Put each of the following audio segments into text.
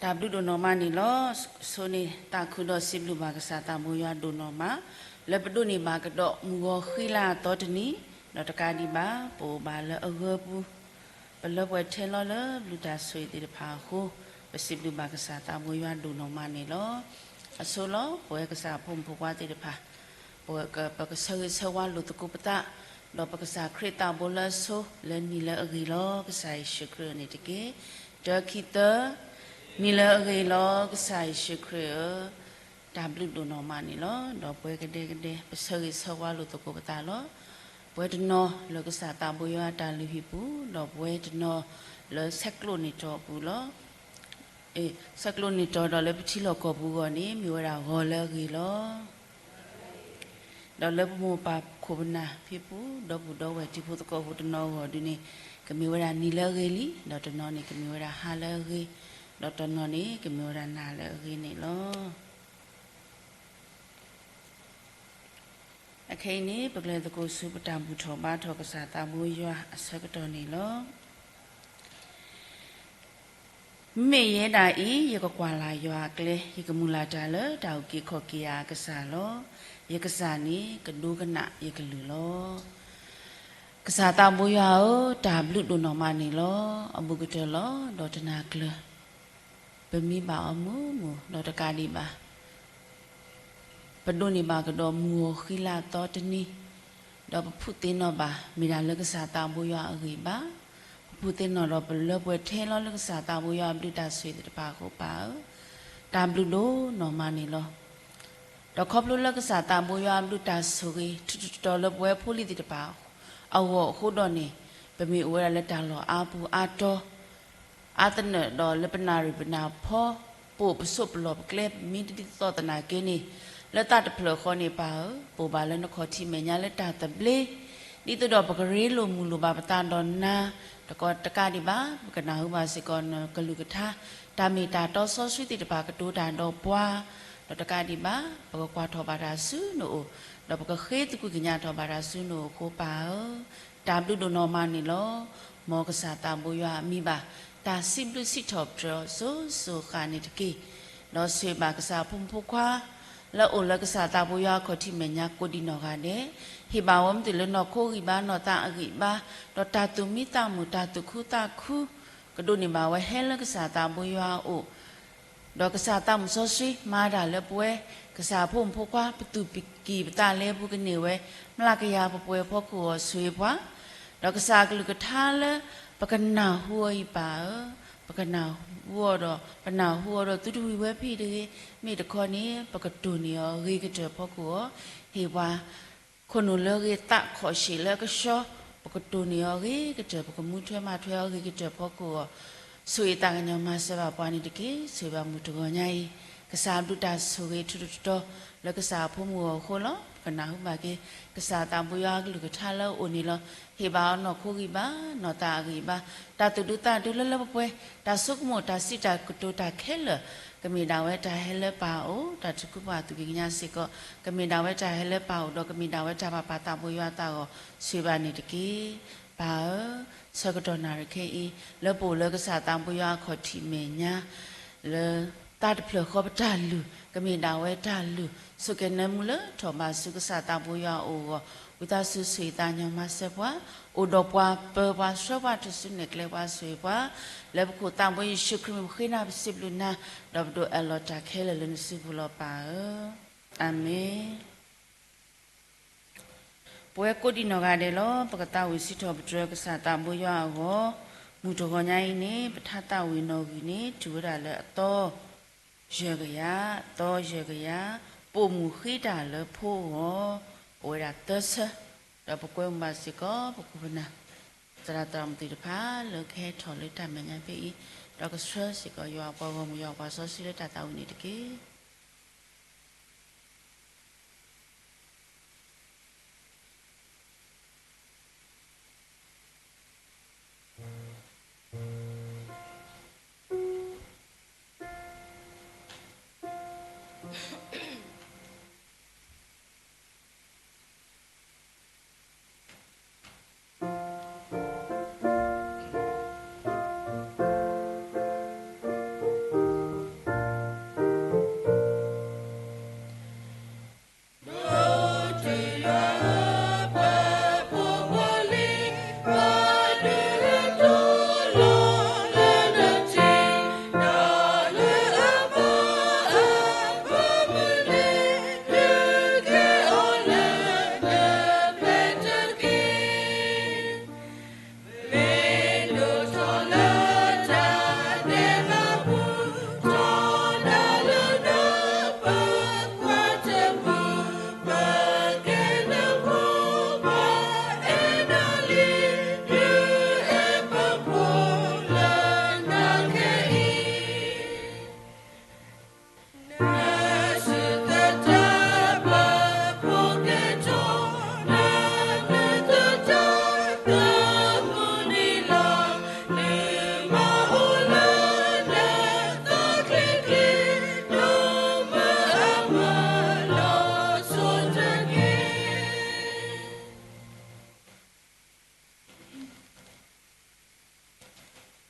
တၢ်ဘျုးဒိၣ်နီၢ်မးန့ၣ်လီၤ. ဆိန့ၣ်သးခုဒီးစံးဘျုးဘၣ်ကစၢ်သးဘိယွၤဒိၣ်နီၢ်မး, လၢပဒိးန့ၢ်ဘၣ်ကဒီးမုၢ်ဂီၤဃံလၤအသီတနံၤ, ဒီးတကးဒံးဘၣ် ပအိၣ်ဘၣ်လၢအဂၢၤပူၤ, ပလၢပှဲၤထဲလီၤလၢဘျုးတၢ်ဆိၣ်ဂ့ၤသ့ၣ်တဖၣ်အဃိ, ပစံးဘျုးဘၣ်ကစၢ်သးဘိယွၤဒိၣ်နီၢ်မးန့ၣ်လီၤ. အဆိလီၤ ပဝဲကစၢ်ဖိမုၣ်ဖိခွါသ့ၣ်တဖၣ်, ပက ပကဆၢဂ့ၤဆၢဝါလိာ်သကိးပသး, ဒီးပကစၢ်ခရံာ်သးဘိလၢအဆိ လၢနံၤလၢအဂ့ၤလီၤ. ကစၢ်ယ့ၣ်ၡူးခရံာ်န့ၣ်တက့ၢ်. တၢ ခံ သၢ, နံၤလၢအဂ့ၤလီၤ ကစၢ်ယ့ၣ်ၡူးခရံာ်ဧၢ, တၢ်ဘျုးဒိၣ်နီၢ်မးန့ၣ်လီၤ. ဒီးပဝဲကဒဲကဒဲ ပဆၢဂ့ၤဆၢဝါလိာ်သကိးပသးလီၤ. ပဝဲတနီၤလၢကစၢ်သးဘိယွၤအတၢ်လုၢ်ဟံၣ်ပူၤ, ဒီးပဝဲတနီၤလၢဆဲးကျိးန့ၢ်တီၢ်အပူၤလီၤ. ဆဲးကျိးန့ၢ်တီၢ်ဒီးလၢပထံလီၢ်ကီၢ်ပူၤအဂီၢ်န့ၣ် မ့ၢ်ဝဲဒၣ်ဂီၤလၢအဂ့ၤလီၤ. ဒီးလၢပမိၢ်ပၢ်ခိၣ်ပနၢ်ဖံဖု ဒီပုၢ်ဒီဝဲၢ်တံၤဖိသကိးဖိတနီၤအဂီၢ်ဒုန့ၣ် ကမ့ၢ်ဝဲဒၣ်နံၤလၢအဂ့ၤလံ, ဒီးတနီၤန့ၣ် ကမ့ၢ်ဝဲဒၣ်ဟါလၢအဂ့ၤ, ဒီးတနီၤန့ၣ် ကမ့ၢ်ဝဲဒၣ်နၤလၢအဂ့ၤန့ၣ်လီၤ. အခဲအံၤန့ၣ် ပကလဲၤသကိးဆူပတၢ်ဘူၣ်ထီၣ်ဘါထီၣ်ကစၢ်သးဘိယွၤအဆၢကတီၢ်န့ၣ်လီၤ. မ့မ့ၢ်ယဲဒၣ်အံၤ ယကကွၢ်လၢ်ယွၤအကျဲ, ယကမုၢ်လၢ်တၢ်လၢတၢ်အုၣ်က့ၤခီၣ်က့ၤယၤအကစၢ်လီၤ. ယကစၢ်န့ၣ်ကဒိကနၣ်ယကလုၢ်လီၤ. ကစၢ်သးဘိယွၤဧၢ, တၢ်ဘျုးဒိၣ်နီၢ်မးန့ၣ်လီၤ. အဘူးကတၢၢ်လီၤ, ဒီးတနၤကျၢၤ ပမံဘၣ်အီၤမုာ်မုာ်, ဒီးတကးဒံးဘၣ် ပဒိးန့ၢ်ဘၣ်ကဒီးမုၢ်ဂီၤဃံလၤအသီတနံၤ, ဒီးပဖုးသ့ၣ်နီၣ်ဘၣ် မ့ၢ်ဒၣ်လၢကစၢ်သးဘိယွၤအဂ့ၢ်ဘၣ်, ပဖုးသ့ၣ်နီၣ်ဒီးပလၢပှဲၤထဲလီၤလၢကစၢ်သးဘိယွၤအဘျုးတၢ်ဆိၣ်ဂ့ၤသ့ၣ်တဖၣ်အဃိ ပၢ်ဧၢ, တၢ်ဘျုးဒိၣ်နီၢ်မးန့ၣ်လီၤ. ဒီးခီဖျိလၢကစၢ်သးဘိယွၤအဘျုးတၢ်ဆိၣ်ဂ့ၤ ထူးထူးတီၤတီၤလၢပဝဲဖိလံၤသ့ၣ်တဖၣ်အဂီၢ်အဃိဒီးန့ၣ်, ပမ့ၢ်အိၣ်ဝဲဒၣ်လၢတၢ်လီၢ်အါပူၤအါတီၤ အါသနၢၣ်ဒီးလၢပနၣ်ရံၣ်ပနၣ်ဖီ, ပအိၣ်ပဆိးပလီၢ်ပကျဲ ပမ့ၢ်တဒ်သိးသနာ်က့န့ၣ်, လၢသးတဖျၢၣ်ဃီန့ၣ် ပၢ်ဧၢ, ပအိၣ်ဘၣ်လၢနခီၣ်ထံးမဲာ်ညါလၢတၢ်သဘျ့, ဒ်သိးဒီးပကရ့လိာ်မုာ်လိာ်ဘၣ်ပသးဒီးနၤ, ဒီးတကးဒံးဘၣ် ပကနၢ်ဟူဘၣ်စ့ၢ်ကီးနကလုၢ်ကထါ, တၢ်မ့ၢ်တၢ်တီစီဆှံသ့ၣ်တဖၣ်ကတိၤတၢ်ဒီးပှၤ, ဒီးတကးဒံးဘၣ် ပကကွၢ်ထီၣ်ဘၣ်တၢ်ဆူနအိၣ်, ဒီးပကဃ့သကွံၢ်ကညးထီၣ်ဘၣ်တၢ်ဆူနအိၣ်အဃိ ပၢ်ဧၢ, တၢ်ဘျုးဒိၣ်နီၢ်မးန့ၣ်လီၤ. မ်ကစၢ်သးဘိယွၤမံဘၣ် တၢ်စံးဘျုးစံးထီၣ်ပတြၢၤစိၤစိၤဃၣ်န့ၣ်တက့ၢ်. ဒီးဆိၣ်ဂ့ၤဘၣ်ကစၢ်ဖိမုၣ်ဖိခွါ လၢအအိၣ်လၢကစၢ်သးဘိယွၤအခီၣ်ထံးမဲာ်ညါကိးဒံးနီၢ်ဂၤဒဲး, ဟ့ၣ်ဘၣ်ဝဲမ့ၢ်တုၤလၢနီၢ်ခိဂံၢ်ဘါ နီၢ်သးအဂံၢ်ဘါ, ဒီးတၢ်သူၣ်မံသးမုာ် တၢ်သူၣ်ခုသးခု ကဒိးန့ၢ်ဘၣ်ဝဲဟဲလၢကစၢ်သးဘိယွၤအအိၣ် ဒီးကစၢ်သးမုာ်စီဆှံ မၤတၢ်လၢပဝဲ ကစၢ်ဖိမုၣ်ဖိခွါ ပသူၣ်ကံၢ်ပသးလဲပူၤကန့ၢ်ဝဲ မျးကယၤပှဲၤပှဲၤအဖီခိၣ်အဂီၢ် ဆိၣ်ဂ့ၤပှၤ, ဒီးကစၢ်အကလုၢ်ကထါလၢ ပကနၢ်ဟူအီၤအံၤ ပၢ်ဧၢ, ပကနၢ်ဟူအီၤဒီး ပနၢ်ဟူအီၤဒီးသုတဝံၤဝဲဖဲအံၤတဂ့ၤ, မ့ၢ်တခီန့ၣ် ပကတိၢ်န့ၢ်အီၤအဂ့ၤကတၢၢ်အဖီခိၣ်အဂီၢ်, ဟ့ၣ်ပှၤ ခိၣ်နူာ်လၢအဂ့ၤ သးခီၣ်ဆံးလၢအကဆှီ, ပကတိၢ်န့ၢ်အီၤအဂ့ၤကတၢၢ်, ပကမူထွဲမၤထွဲအီၤအဂ့ၤကတၢၢ်အဖီခိၣ်အဂီၢ်, ဆိၣ်ဂ့ၤသးကညီၤမၤစၢၤဘၣ်ပှၤန့ၣ်တက့ၢ်. ဆိၣ်ဂ့ၤဘၣ်မုၢ်တဂီၤညါအံၤ ကစၢ်အဘျုးတၢ်ဆိၣ်ဂ့ၤထူးထူးတီၤတီၤ လၢကစၢ်အဖိမုၣ်အဂီၢ်အဃိလီၤ. ပကနၢ်ဟူဘၣ်က့ၤ ကစၢ်သးဘိယွၤအကလုၢ်ကထါလၢအအိၣ်န့ၣ်လီၤ. ဟ့ၣ်ဘၣ်အီၤနီၢ်ခိဂံၢ်ဘါ, နီၢ်သးအဂံၢ်ဘါ, တၢ်သူၣ်ဒူသးဒူလၢလၢပှဲၤပှဲၤ, တၢ်ဆိကမိၣ်တၢ်စံးတၢ်ကတိၤတၢ်ခဲလၢာ် ကမ့ၢ်ဒၣ်ဝဲတၢ်ဟဲလၢပၢ်အအိၣ်, တၢ်ထုကဖၣ်အသူၣ်ကံၢ်ကညါစ့ၢ်ကီး ကမ့ၢ်ဒၣ်ဝဲတၢ်ဟဲလၢပၢ်အအိၣ် ဒီးကမ့ၢ်ဒၣ်ဝဲတၢ်ပာ်ပၢ်သးဘိယွၤအသးအဂီၢ် ဆိၣ်ဂ့ၤဘၣ်န့ၣ်တက့ၢ်. ပၢ်ဧၢ, ဆၢကတီၢ်နၣ်ရံၣ်ခဲအံၤ လၢပအိၣ်လၢကစၢ်သးဘိယွၤအခီၣ်ထံးမဲာ်ညါ လၢသးတဖျၢၣ်ဃီပတၢ်လုၢ် ကမ့ၢ်ဒၣ်ဝဲတၢ်လုၢ် ဆိၣ်ကဲၤနၢမူလၢထီၣ်ဘးဆူကစၢ်သးဘိယွၤအအိၣ်အဂီၢ်, ဝံသးစူၤဆိၣ်ဂ့ၤသးကညီၤမၤစၢၤပှၤ, အိၣ်ဒီးပှၤ ပၢပှၤဆှၢပှၤထူၣ်စုနဲၣ်ကျဲပှၤဆိၣ်ဂ့ၤပှၤ, လၢပခိၣ်သးဘိယ့ၣ်ၡူးခရံာ်မံၤပဃ့နၤပစံးဘျုးနၤ, ဒီးပဒိးအၢၣ်လီၤတၢ်ခဲလၢာ်လၢနစုပူၤလီၤပၢ်ဧၢ. အၤမ့ၣ်. ပဝဲကိးဒံးနီၢ်ဂၤဒဲးလီၤ. ပကသးဝံၣ်စံးထီၣ်ပတြၢၤကစၢ်သးဘိယွၤအဂီၢ်, မုၢ်တဂီၤညါအံၤန့ၣ် ပထါသးဝံၣ်နီၣ်ဂံၢ်န့ၣ် တုၤဝဲဒၣ်လၢအသီယဲၢ်ကယၤ, အသီယဲၢ်ကယၤ, ပိာ်မုၣ်ဃံတၢ်လၢဖိအဂီၢ်, အိၣ်ဝဲဒၣ်သၢဆၢ, ဒီးပကွဲမုာ်ဘၣ်စ့ၢ်ကီး ပခိၣ်ပနၢ် သရၣ်သရၣ်မုၣ်သ့ၣ်တဖၣ် လၢကဟဲထီၣ်လၢတၢ်မဲာ်ညါဖဲအံၤ, ဒီးကဆှၢစ့ၢ်ကီးယွၤအပှၤဂီၢ်မုၢ် ယွၤအပှၤစီဆှံလၢတၢ်သးဝံၣ်န့ၣ်တက့ၢ်.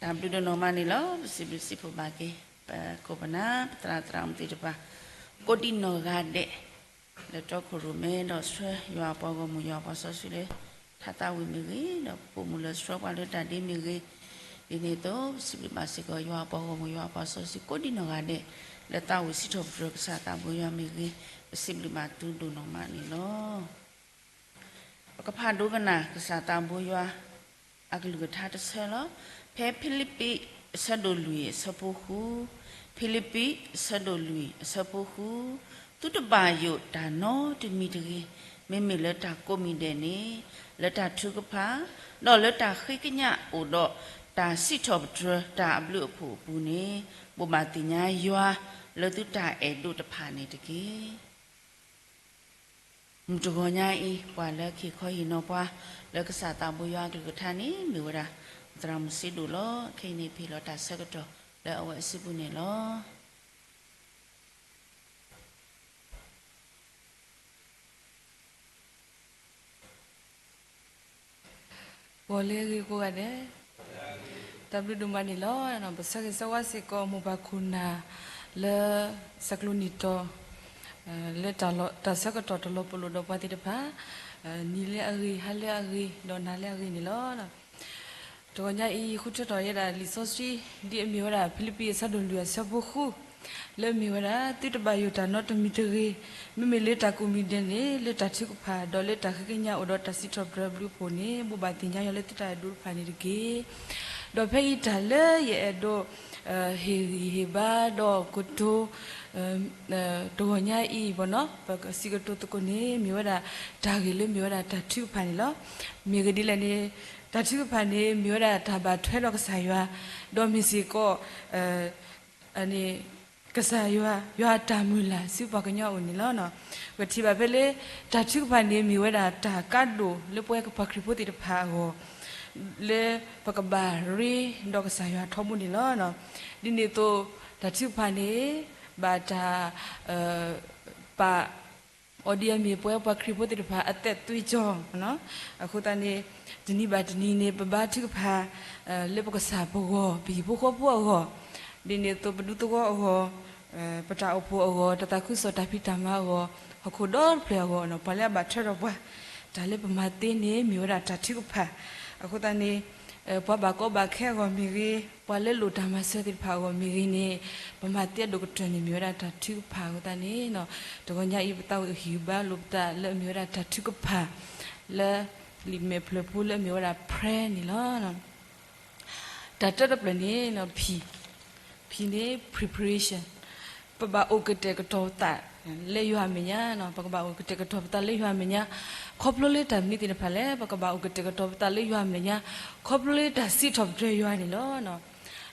တၢ်ဘျုးဒိၣ်နီၢ်မးန့ၣ်လီၤ. ပစံးဘျုးစံးဖှိၣ်ဘၣ်က့ၤ ပခိၣ်ပနၢ် ပသရၣ်သရၣ်မုၣ်သ့ၣ်တဖၣ် ကိးဒံနီၢ်ဂၤဒဲး လၢတီခိၣ်ရိၣ်မဲ ဒီးဆှၢယွၤအပှၤဂီၢ်မုၢ် ယွၤအပှၤစီဆှံလၢ ထါသးဝံၣ်မ့ၢ်ဂ့ၤ, ဒီးပပိာ်မုၣ်လၢဆှၢပှၤလၢတၢ်ဒ့မ့ၢ်ဂ့ၤ, ဒ်န့ၣ်အသိး ပစံးဘျုးဘၣ်စ့ၢ်ကီး ယွၤအပှၤဂီၢ်မုၢ် ယွၤအပှၤစီဆှံ ကိးဒံနီၢ်ဂၤဒဲး လၢသးဝံၣ်စံးထီၣ်ပတြၢၤကစၢ်သးဘိယွၤမ့ၢ်ဂ့ၤ, ပစံးဘျုးဘၣ်သုဒိၣ်နီၢ်မးန့ၣ်လီၤ. ပကဖးဒိကနၣ်ကစၢ်သးဘိယွၤ အကလုၢ်ကထါတဆၢလီၤ. ဖဲဖံလံးပံး အဆၢဒိၣ်လွံၢ် အဆၢဖိဃု, ဖံလံးပံး အဆၢဒိၣ်လွံၢ် အဆၢဖိဃု, သုတဘၣ်ယိၣ်တၢ်နီတမံၤတဂ့ၤ, မ့မ့ၢ်လၢတၢ်ကိးမံၤဒဲးန့ၣ်, လၢတၢ်ထုကဖၣ်, ဒီးလၢတၢ်ဃ့ကညးအိၣ်ဒီး တၢ်စံးထီၣ်ပတြၢၤတၢ်အဘျုးအဖှိၣ်အပူၤန့ၣ်, ဘိးဘၣ်သ့ၣ်ညါယွၤ လၢသုတၢ်အဲၣ်ဒိးတဖၣ်န့ၣ်တက့ၢ်. မုၢ်တဂီၤညါအံၤ ပှၤလၢခ့ၣ်ခီဟ့ၣ်နီၤပှၤ လၢကစၢ်သးဘိယွၤအကလုၢ်ကထါန့ၣ် မ့ၢ်ဝဲဒၣ် သရၣ်မုၣ်စ့ဒိၣ်လီၤ. ခဲအံၤန့ၣ် ပဟ့ၣ်လီၤတၢ်ဆၢကတီၢ်လၢအဝဲအစုပူၤန့ၣ်လီၤ. ဂီၤလၢအဂ့ၤကိးဂၤဒဲး, တၢ်ဘျုးဒိၣ်မးန့ၣ်လီၤ. ပဆၢဂ့ၤဆၢဝါစ့ၢ်ကီးမိၢ်ပၢ်ခိၣ်နၢ်လၢ ဆၢကျိၤနံၣ်တီၤ လၢတၢ်ဆၢကတီၢ်တလီၤပလိာ်ဒီးပှၤသ့ၣ်တဖၣ် နံၤလၢအဂ့ၤ ဟါလၢအဂ့ၤ ဒီးနၤလၢအဂ့ၤန့ၣ်လီၤ. တဂီၤညါအံၤ ဃုထၢထီၣ်ဝဲဒၣ်လံာ်စီဆှံ ဒ်အမ့ၢ်ဝဲဒၣ် ဖံလံးပံး အဆၢဒိၣ်လွံၢ် အဆၢဖိဃု, လၢအမ့ၢ်ဝဲဒၣ် သုတဘၣ်ယိၣ်တၢ်နီတမံၤတဂ့ၤ, မ့မ့ၢ်လၢတၢ်ကိးမံၤဒဲးန့ၣ် လၢတၢ်ထုကဖၣ် ဒီးလၢတၢ်ဃ့ကညးအိၣ်ဒီးတၢ်စံးထီၣ်ပတြၢၤအဘျုးအဖှိၣ်န့ၣ် ဘိးဘၣ်သ့ၣ်ညါယွၤလၢသုတၢ်အဲၣ်ဒိးတဖၣ်န့ၣ်တက့ၢ်. ဒီးဖဲအံၤတၢ်လၢယအဲၣ်ဒိး ဟ့ၣ်ဂံၢ်ဟ့ၣ်ဘါဒီးကတိၤ တဂီၤညါအံၤ ပစံးကတိၤသကိးန့ၣ် မ့ၢ်ဝဲဒၣ် တၢ်ဂ့ၢ်လၢမ့ၢ်ဝဲဒၣ်တၢ်ထုကဖၣ်န့ၣ်လီၤ. မ့ၢ်ဂ့ၢ်ဒ်လဲၣ်န့ၣ် တၢ်ထုကဖၣ်န့ၣ် မ့ၢ်ဝဲဒၣ်တၢ်ဘၣ်ထွဲဒီးကစၢ်ယွၤ, ဒီးမ့ၢ်စ့ၢ်ကီး ကစၢ်ယွၤ ယွၤအတၢ်မုၢ်လၢ်ဆူပှၤကညီအအိၣ်န့ၣ်လီၤ. ပကထံၣ်ဘၣ်ဖဲလၢ တၢ်ထုကဖၣ်န့ၣ် မ့ၢ်ဝဲဒၣ်တၢ်ကါဒိၣ်လၢပဝဲပှၤခရံာ်ဖိသ့ၣ်တဖၣ်အဂီၢ်, လၢပကဘၣ်ရ့ဒီးကစၢ်ယွၤထီဘိန့ၣ်လီၤ. ဒ်န့ၣ်အသိး တၢ်ထုကဖၣ်န့ၣ် ဘၣ်တၢ် ပာ် အီၤဒ်အမ့ၢ်ပဝဲပှၤခရံာ်ဖိသ့ၣ်တဖၣ်အသက်သွေးကြော်, အဃိသတးန့ၣ် တနံၤဘၣ်တနံၤန့ၣ် ပဘါထုကဖၣ် လၢပကစၢ်ပဂီၢ် ပဟံၣ်ဖိဃီဖိအဂီၢ်, ဒ်န့ၣ်အသိး ပဒူသဝီအဂီၢ်, ပတၢ်အိၣ်ဖှိၣ်အဂီၢ်, တၢ်သးခုကစီၣ်တၢ်ဖံးတၢ်မၤအဂီၢ်, ဟီၣ်ခိၣ်ဒီတဖျၢၣ်အဂီၢ်, ပှၤလၢအဘၣ်ထွဲဒီးပှၤ, တၢ်လၢပမၤသ့န့ၣ် မ့ၢ်ဝဲဒၣ်တၢ်ထုကဖၣ်. အဃိသတးန့ၣ် ပှၤဘၣ်ကီဘၣ်ခဲအဂီၢ်မ့ၢ်ဂ့ၤ, ပှၤလၢလိၣ်တၢ်မၤစၢၤသ့ၣ်တဖၣ်အဂီၢ်မ့ၢ်ဂ့ၤန့ၣ်, ပမၤသ့အဒိၣ်ကတၢၢ်န့ၣ် မ့ၢ်ဝဲဒၣ်တၢ်ထုကဖၣ်အဃိသတးန့ၣ်, တဂီၤညါအံၤ ပသးဝံၣ်ဟ့ၣ်ဂံၢ်ဘါလိာ်ပသးလၢအမ့ၢ်ဝဲဒၣ်တၢ်ထုကဖၣ် လၢလံာ်မဲာ်ဖျၢၣ်ဖိလၢအမ့ၢ်ဝဲဒၣ် prayer န့ၣ်လီၤ. တၢ်တၢတဖျၢၣ်န့ၣ် P, P န့ၣ် preparation, ပဘၣ်အိၣ်ကတဲာ်ကတီၤပသးလၢယွၤအမဲာ်ညါ, ပကဘၣ်အိၣ်ကတဲာ်ကတီၤပသးလၢယွၤအမဲာ်ညါ, ခီဖျိလၢတၢ်မနုၤသ့ၣ်တဖၣ်လဲၣ် ပကဘၣ်အိၣ်ကတဲာ်ကတီၤပသးလၢယွၤအမဲာ်ညါ, ခီဖျိလၢတၢ်စံးထီၣ်ပတြၢၤယွၤန့ၣ်လီၤ.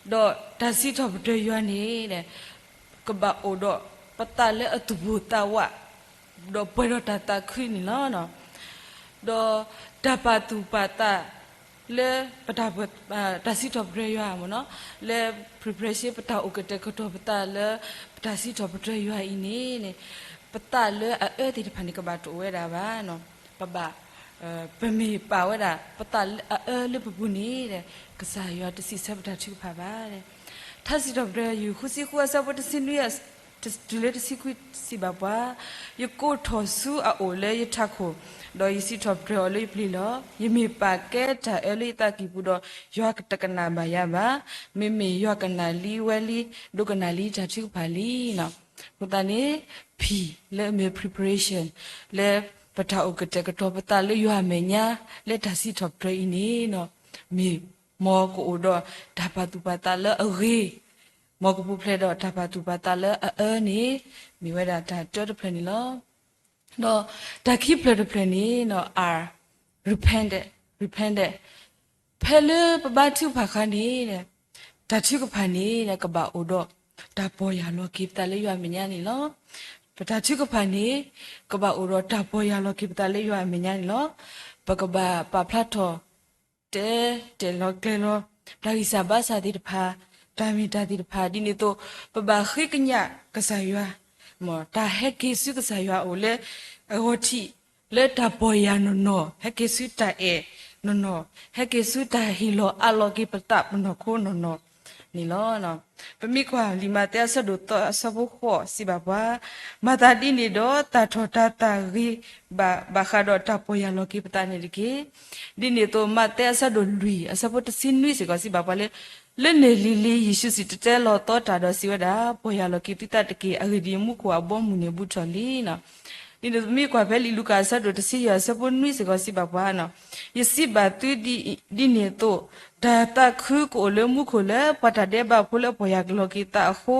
ဒီးတၢ်စံးထီၣ်ပတြၢၤယွၤန့ၣ် ကဘၣ်အိၣ်ဒီးပသးလၢအသူၣ်ပိၢ်သးဝး, ဒီးပှဲၤဒီးတၢ်သးခုန့ၣ်လီၤ. ဒီးတၢ်ပာ်သူၣ်ပာ်သးလၢပတၢ်, တၢ်စံးထီၣ်ပတြၢၤယွၤမ့ၢ်နီၤ, လၢ preparation ပတၢ်အိၣ်ကတဲာ်ကတီၤပသးလၢ ပတၢ်စံးထီၣ်ပတြၢၤယွၤအံၤန့ၣ်, ပသးလၢအအၢသ့ၣ်တဖၣ်န့ၣ် ကဘၣ်တအိၣ်ဝဲဒၣ်ဘၣ်. ပဘၣ်, ပမ့ၢ်ပာ်ဝဲဒၣ် ပသးလၢအအၢလၢပပူၤန့ၣ်, ကစၢ်ယွၤတစံးဆၢပတၢ်ထုကဖၣ်ဘၣ်. ထါစံးထီၣ်ပတြၢၤယွၤ ဃုဆံဃု အဆၢဖိတဆံနွံ တုၤလၢတဆံခွံစံးဘၣ်ပှၤ, ယကိးထီၣ်ဆူအအိၣ်လၢယထးခိၣ်, ဒီးယစံးထီၣ်ပတြၢၤအီၤလၢယပျ့ၤလီၤ. ယမ့ၢ်ပာ်ကဲတၢ်အၢလၢယသးကံၢ်ပူၤဒီး, ယွၤတကနၣ်ဘၣ်ယၤဘၣ်. မ့မ့ၢ်ယွၤကနၣ်လံဝဲလံ, ဒိကနၣ်လံတၢ်ထုကဖၣ်လံ. အဃိသတးန့ၣ် P လၢအမ့ၢ် preparation လၢပတၢ်အိၣ်ကတဲာ်ကတီၤပသးလၢယွၤအမဲာ်ညါ လၢတၢ်စံးထီၣ်ပတြၢၤအံၤန့ၣ် မ့ၢ်မ်ကအိၣ်ဒီးတၢ်ပာ်သူၣ်ပာ်သးလၢအဂ့ၤ, မ်ကပူၤဖျဲးဒီးတၢ်ပာ်သူၣ်ပာ်သးလၢအအၢန့ၣ် မ့ၢ်ဝဲဒၣ်တၢ်တၢတဖျၢၣ်န့ၣ်လီၤ. ဒီးတၢ်ခံဖျၢၣ်တဖျၢၣ်န့ၣ် R, repent, repent, ဖဲလၢပဘါထုကဖၣ်အခါန့ၣ် တၢ်ထုကဖၣ်န့ၣ် ကဘၣ်အိၣ်ဒီးတၢ်ပီၢ်ယၢ်လီၤက့ၤပသးလၢယွၤအမဲာ်ညါန့ၣ်လီၤ. ပတၢ်ထုကဖၣ်န့ၣ် ကဘၣ်အိၣ်ဒီးတၢ်ပီၢ်ယၢ်လီၤက့ၤပသးလၢယွၤအမဲာ်ညါန့ၣ်လီၤ. ပကဘၣ်ပာ်ဖျါထီၣ် တဲတဲာ်လီၤကျဲၤလီၤ တၢ်ဂံၢ်စၢ်ဘါစၢ်သ့ၣ်တဖၣ်, တၢ်မ့ၢ်တၢ်သ့ၣ်တဖၣ် ဒ်န့ၣ်အသိး ပဘၣ်ဃ့ကညးကစၢ်ယွၤ, မ်တၢ်ဟဲက့ၤဆူကစၢ်ယွၤအအိၣ်လၢအဂီၢ်ထံး လၢတၢ်ပီၢ်ယၢ်နီၢ်နီၢ်, ဟဲက့ၤဆူတၢ်အဲၣ်နီၢ်နီၢ်, ဟဲက့ၤဆူတၢ်ဟ့ၣ်လီၤအးလီၤက့ၤပသးပနီၢ်ခိနီၢ်နီၢ်န့ၣ်လီၤ. ပမ့ၢ်ကွၢ်လံာ်မးသဲအဆၢဒိၣ်သၢအဆၢဖိဃိးစံးဘၣ်ပှၤ, မၤသးဒ်န့ၣ်ဒီး တၢ်ထီၣ်တၤသၣ်ဂ့ၤဘၣ်ဃးဒီးတၢ်ပီၢ်ယၢ်လီၤက့ၤပသးန့ၣ်တက့ၢ်. ဒ်န့ၣ်အသိး မးသဲအဆၢဒိၣ်လွံၢ်အဆၢဖိတဆံနွံစ့ၢ်ကီးစံးဘၣ်ပှၤလၢ လၢန့ၣ်လံၤလံၤ ယ့ၣ်ၡူးစံၣ်တဲၤတဲလီၤသီတၢ်ဒီးစံးဝဲဒၣ်, ပီၢ်ယၢ်လီၤက့ၤသုသးတက့ၢ်. အဂ့ၢ်ဒ်အံၤ, မူခိၣ်အဘီအမုၢ်န့ၣ်ဘူးထီၣ်လံ. ဒ်န့ၣ်အသိး ပမ့ၢ်ကွၢ်ဖဲလံာ်လူၤကၣ်အဆၢဒိၣ်တဆံယဲၢ်အဆၢဖိနွံစ့ၢ်ကီးစံးဘၣ်ပှၤ, ယစံးဘၣ်သုဒ်အံၤ, ဒ်န့ၣ်အသိး တၢ်သးခုကအိၣ်လၢမူခိၣ်လၢ ပှၤတၢ်ဒဲးဘးဖိလၢအပီၢ်ယၢ်လီၤက့ၤသးအဃိ,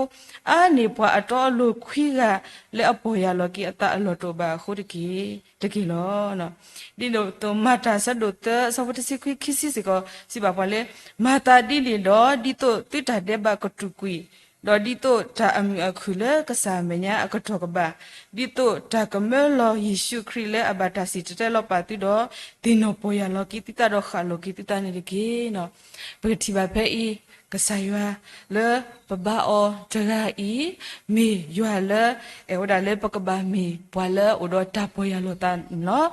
အါန့ၢ်ပှၤအတီအလိၤခွံဂၤလၢအပီၢ်ယၢ်လီၤက့ၤအသးအလီၢ်တအိၣ်ဘၣ်အဃိတက့ၢ်, တက့ၢ်လီၤ. ဒ်န့ၣ်အသိး မၤတၢ်အဆၢဒိၣ်သၢအဆၢဖိတဆံခွံခံဆံစ့ၢ်ကီး စံးဘၣ်ပှၤလၢ မၤသးဒ်န့ၣ်ဒီး ဒ်သိးသုတၢ်ဒဲးဘးကတူၢ်ကွံာ်, ဒီးဒ်သိးတၢ်အမုာ်အခုၣ်လၢကစၢ်အမဲာ်ညါအကတီၢ်ကဘၣ်, ဒ်သိးတၢ်ကမၢလီၤယ့ၣ်ၡူးခရံာ်လၢအဘၣ်တၢ်စံၣ်တဲၤတဲလီၤပာ်သုဒီး, သ့ၣ်နီၣ်ပီၢ်ယၢ်လီၤက့ၤသုသးဒီးဃၣ်လိၤက့ၤသုသးန့ၣ်တက့ၢ်. ပကထံၣ်ဘၣ်ဖဲအံၤ ကစၢ်ယွၤလၢပဘါအီၤတဂၤအံၤ မ့ၢ်ယွၤလၢ အဲၣ်ဝဲဒၣ်လၢပကဘၣ်မ့ၢ်ပှၤလၢအအိၣ်ဒီးတၢ်ပီၢ်ယၢ်လီၤသးန့ၣ်လီၤ.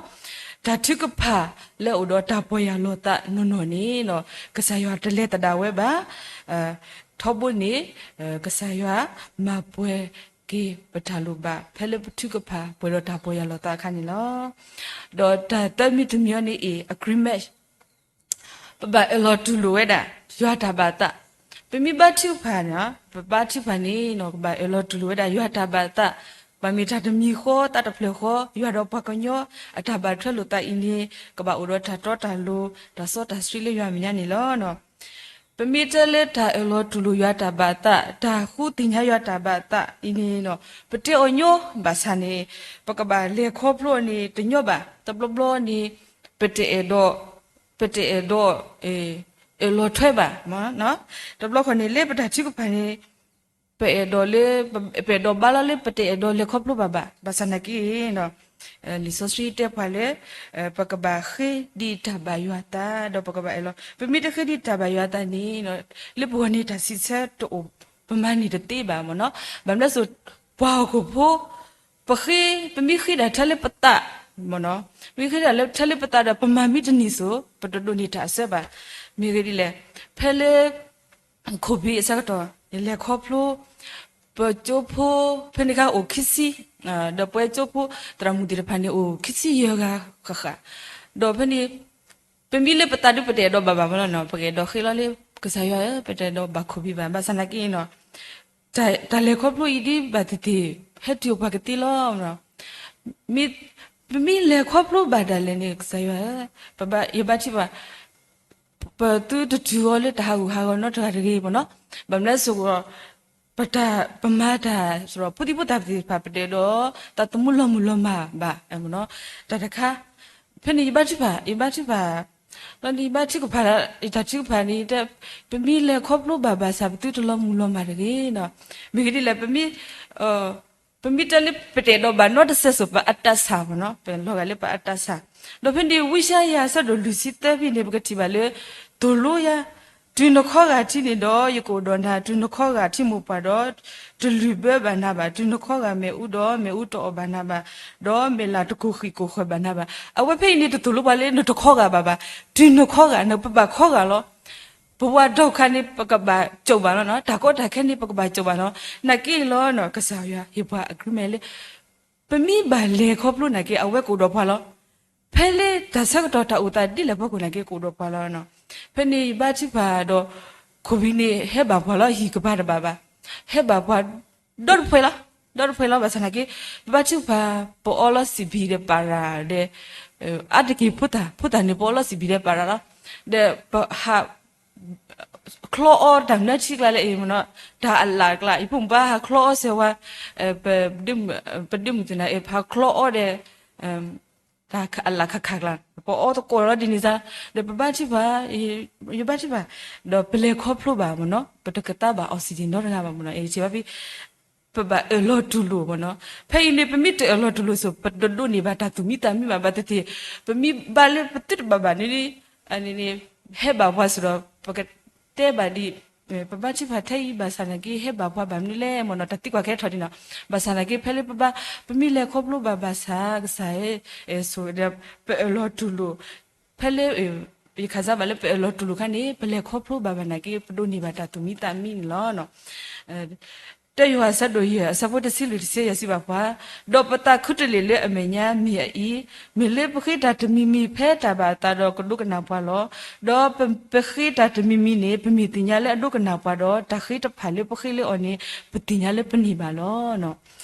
တၢ်ထုကဖၣ်လၢအအိၣ်ဒီးတၢ်ပီၢ်ယၢ်လီၤသးနီၢ်နီၢ်န့ၣ် ကစၢ်ယွၤတလဲၤသဒၣ်ဝဲဘၣ်. ထီဘိန့ၣ် ကစၢ်ယွၤမၤပှဲၤက့ၤပတၢ်လိၣ်ဘၣ် ဖဲလၢပထုကဖၣ်ပှဲၤဒီးတၢ်ပီၢ်ယၢ်လီၤသးအခါန့ၣ်လီၤ. ဒီးတၢ်သၢမံၤတမံၤအံၤန့ၣ်အံၤ agreement ပဘၣ်အၢၣ်လီၤတူၢ်လိာ်ဝဲဒၣ် ယွၤတၢ်ဘၣ်သး, ပမ့ၢ်ဘါထုကဖၣ်န့ၣ် ပဘါထုကဖၣ်န့ၣ် ကဘၣ်အၢၣ်လီၤတူၢ်လိာ်ဝဲဒၣ် ယွၤတၢ်ဘၣ်သး, ဘၣ်မ့ၢ်တၢ်တမံၤဃီ သးတဖျၢၣ်ဃီ ယွၤဒီးပှၤကညီအတၢ်ဘၣ်ထွဲလိာ်သးအံၤန့ၣ် ကဘၣ်အိၣ်ဒီးတၢ်တီတၢ်လိၤ တၢ်စီတၢ်ဆှံလၢယွၤမဲာ်ညါန့ၣ်လီၤ. ပမ့ၢ်တဲလၢတၢ်အၢၣ်လီၤတူၢ်လိာ်ယွၤတၢ်ဘၣ်သး တၢ်ဃူသ့ၣ်ညါယွၤတၢ်ဘၣ်သးအံၤန့ၣ် ပတဲအီၤညီဘၣ်ဆၣ်န့ၣ် ပကဘၣ်လဲၤခီဖျိန့ၣ်တညီဘၣ်. တဘျီဘျီန့ၣ် ပတအဲၣ်ဒိး ပတအဲၣ်ဒိး အၢၣ်လီၤထွဲဘၣ်. တဘျီဃီန့ၣ် လၢပတၢ်ထုကဖၣ်န့ၣ် ပအဲၣ်ဒိးလၢ ပအဲၣ်ဒိးဘါလီၤလၢပတအဲၣ်ဒိးလဲၤခီဖျိဘၣ်ဘၣ်. ဘၣ်ဆၣ်နာ်က့ လံာ်စီဆှံတဲပှၤလၢ ပကဘၣ်ဃ့ဒံးတၢ်ဘၣ်ယွၤသး ဒီးပကဘၣ်အဲၣ်လီၤ. ပမ့ၢ်တဃ့ဒံးတၢ်ဘၣ်ယွၤသးန့ၣ် လၢပဂီၢ်န့ၣ်တၢ်စံးဆၢတအိၣ် ပမၤန့ၢ်တသ့ဘၣ်မ့ၢ်နီၤ. ဘၣ်မနုၤစိၤ ပှၤဟီၣ်ခိၣ်ဖိ ပဃ့ ပမ့ၢ်ဃ့ဒၣ်ထဲလၢပသး မ့ၢ်နီၤ, မ့ၢ်ဃ့ဒၣ်လၢထဲလၢပသးဒီး ပမၤမ့ၢ်တန့ၢ်စိၤ ပတဒိးန့ၢ်တၢ်အဆၢဘၣ်. မ့ၢ်ဂ့ၢ်ဒ်လဲၣ်, ဖဲလၢ ခိၣ်ဘံၣ်အဆၢကတီၢ် လဲၤခီဖျိ ပကၠိဖိ ဖဲန့ၣ်ခါအိၣ်ခံဆံ, ဒီးပဝဲကၠိဖိ သရၣ်မုၣ်သ့ၣ်တဖၣ်န့ၣ် အိၣ်ခံဆံယဲၢ်ဂၤဃၣ်ဃၣ်, ဒီးဖဲန့ၣ် ပမ့ၢ်လၢပသးဒုး ပတအဲၣ်ဒိးဘၣ်ဘၣ်မ့ၢ်နီၤ, ပကအဲၣ်ဒိးဃ့လီၤလၢ ကစၢ်ယွၤဧၢ ပတအဲၣ်ဒိးဘၣ်ခိၣ်ဘံၣ်ဘၣ်. ဘၣ်ဆၣ်နာ်က့နီၤ တၢ်လဲၤခီဖျိအံၤဒ်ဘၣ်သ့ၣ်သ့ၣ် ဟဲတုၤပှၤကသ့လီၤ. မ့ၢ် ပမ့ၢ်လဲၤခီဖျိဘၣ်ဒၣ်လဲာ်န့ၣ် ကစၢ်ယွၤဧၢ ပဘၣ် ယဘါထုကဖၣ် ပသုတတုၤအီၤလၢတၢ်ဟးဂူာ်ဟးဂီၤနီတဂၤတဂ့ၤမ့ၢ်နီၤ. ဘၣ်မနုၤအဃိ ပတၢ် ပမၤတၢ် ဖိသံဖိသၣ်သ့ၣ်တဖၣ် ပတအဲၣ်ဒိး သးသမူလီၤမုၢ်လီၤမၢ်ဘၣ်မ့ၢ်နီၤ. တၢ်တခါ ဖဲန့ၣ်ယဘါထုကဖၣ် ယဘါထုကဖၣ် လီၤန့ၣ် ယဘါထုကဖၣ် ယတၢ်ထုကဖၣ်န့ၣ် ပမ့ၢ်လဲၤခီဖျိဘၣ်ဘၣ်ဆၣ် ပသုတလီၤမုၢ်လီၤမၢ်တဂ့ၤနီၤ. မ့ၢ်ဂ့ၢ်ဒ်လဲၣ် ပမ့ၢ် ပမ့ၢ်တဲလၢပတအဲၣ်ဒိးဘၣ်နီတစဲးစိၤ ပအတၢ်ဆၢမ့ၢ်နီၤ, ပလီၤဂာ်လၢပအတၢ်ဆၢ. ဒီးဖဲန့ၣ် ဝံယၡါယၤအဆၢဒိၣ်လွံၢ်ဆံသၢဖဲန့ၣ် ပကထံၣ်ဘၣ်လၢ သိၣ်လိယၤ တုၤနခီဂာ်ထံးန့ၣ်ဒီး ယကအိၣ်ဒီးနၤ, တုၤနခီဂာ်ထံးမိၢ်ပှၢ်ဒီး တလုၢ်ဘၢဘၣ်နၤဘၣ်, တုၤနခီဂာ်မ့ၣ်အူဒီး မ့ၣ်အူတအီၣ်ဘၣ်နၤဘၣ်, ဒီးမဲာ်လးတကိၢ်ဃံးကိၢ်ဃၢၤဘၣ်နၤဘၣ်. အဝဲဖဲအံၤန့ၣ် တသိၣ်လိပှၤလၢနတခီဂာ်ဘၣ်ဘၣ်, တုၤနခီဂာ် နပဘၣ်ခီဂာ်လီၤ. ပဝဲဒီးခါန့ၣ် ပကဘၣ်ကၠိာ်ဘၣ်လီၤနီၤ, တၢ်ကီတၢ်ခဲန့ၣ် ပကဘၣ်ကၠိာ်ဘၣ်လီၤ. နာ်က့လီၤနီၤ, ကစၢ်ယွၤဟ့ၣ်ပှၤ agreement လၢ ပမ့ၢ်ဘၣ်လဲၤခီဖျိနာ်က့ အဝဲကအိၣ်ဒီးပှၤလီၤ. ဖဲလၢတၢ်ဆၢကတီၢ်တၢ်အိၣ်သးဒ်လဲၣ်အဖီခိၣ်နာ်က့ ကအိၣ်ဒီးပှၤလီၤနီၤ. ဖဲန့ၣ်ယဘါထုကဖၣ်ဒီး ခိၣ်ဘံန့ၣ် ဟဲဘၣ်ပှၤလီၤ ဟံၣ်ကပၤတဘၣ်ဘၣ်, ဟဲဘၣ်ပှၤ ဒီတဖှဲလီၤ, ဒီတဖှဲလီၤ ဘၣ်ဆၣ်နာ်က့ ပဘါထုကဖၣ် ပအီလီၤစံးဘံၣ်ဒီးပၤရၤဒီး အါတက့ၢ်ဖိသၣ်, ဖိသၣ်န့ၣ် ပအီလီၤစံးဘံၣ်ဒီးပၤရၤလီၤ. ဒီးပဟး ချီအီတၢ်မနုၤထံကျါလၢအံၤမ့ၢ်နီၤ, တၢ်အလၣ်ကျါ ယဖိမုၣ်ဘၣ်ဟးချီအီစဲးဝါ, ပဒုးမုၢ်သနၤအံၤ ပဟးချီအီဒီး တၢ်အလၣ်ခးခးကျါ ပအီသကိးလီၤဒ်န့ၣ်စါ, ဒီးပဘါထုကဖၣ်, ယဘါထုကဖၣ်, ဒီးပလဲၤခီဖျိဘၣ်မ့ၢ်နီၤ, ပတကသါဘၣ် oxygen နီတဂၤဘၣ်မ့ၢ်နီၤ, အံၤထံၣ်ဘၣ်ဖဲ ပဘၣ်အၢၣ်လီၤတူၢ်လိာ်မ့ၢ်နီၤ. ဖဲအံၤန့ၣ် ပမ့ၢ်တအၢၣ်လီၤတူၢ်လိာ်စိၤ ပတဒိးန့ၢ်ဘၣ်တၢ်သူၣ်မံသးမံဘၣ်, ဘၣ်သ့ၣ်သ့ၣ် ပမ့ၢ်ဘါလၢပသုတဘၣ်ဘၣ်န့ၣ် အန့ၣ်န့ၣ် ဟဲဘၣ်ပှၤစ့ၢ်ဒီး ပကတဲဘၣ်ဒ် ပဘါထုကဖၣ်ထဲအံၤ ဘၣ်ဆၣ်နာ်က့ ဟဲဘၣ်ပှၤဘၣ်မနုၤလဲၣ်မ့ၢ်နီၤ, တၢ်သံကွၢ်ကဲထီၣ်ဒ်နီၤ. ဘၣ်ဆၣ်နာ်က့ ဖဲလၢပဘါ ပမ့ၢ်လဲၤခီဖျိဘၣ်ဘၣ်ဆၣ် ကစၢ်ဧၢ ဆိဒီး ပအၢၣ်လီၤတူၢ်လိာ် ဖဲလၢ ယခးစါဘၣ်လၢပအၢၣ်လီၤတူၢ်လိာ်ခါန့ၣ် ပလဲၤခီဖျိဘၣ်ဘၣ်နာ်က့ ပဒိးန့ၢ်ဘၣ်တၢ်သူၣ်မံသးမံန့ၣ်လီၤ. တၢယိၤဟၣ်အဆၢဒိၣ်ယဲၢ် အဆၢဖိတဆံလွံၢ်တဆံယဲၢ်စံးဘၣ်ပှၤ, ဒီးပသးခူတလ့ၢ်လၢအမဲာ်ညါမ့ၢ်အအံၤ, မ့ၢ်လၢပဃ့တၢ်တမံၤမံၤဖဲတၢ်ဘၣ်အသးဒီးကဒိကနၣ်ပှၤလီၤ. ဒီးပဃ့တၢ်တမံၤမံၤန့ၣ် ပမ့ၢ်သ့ၣ်ညါလၢအဒိကနၣ်ပှၤဒီး တၢ်ဃ့တဖၣ်လၢပဃ့လၢအီၤန့ၣ် ပသ့ၣ်ညါလၢပန့ၢ်ဘၣ်လီၤ.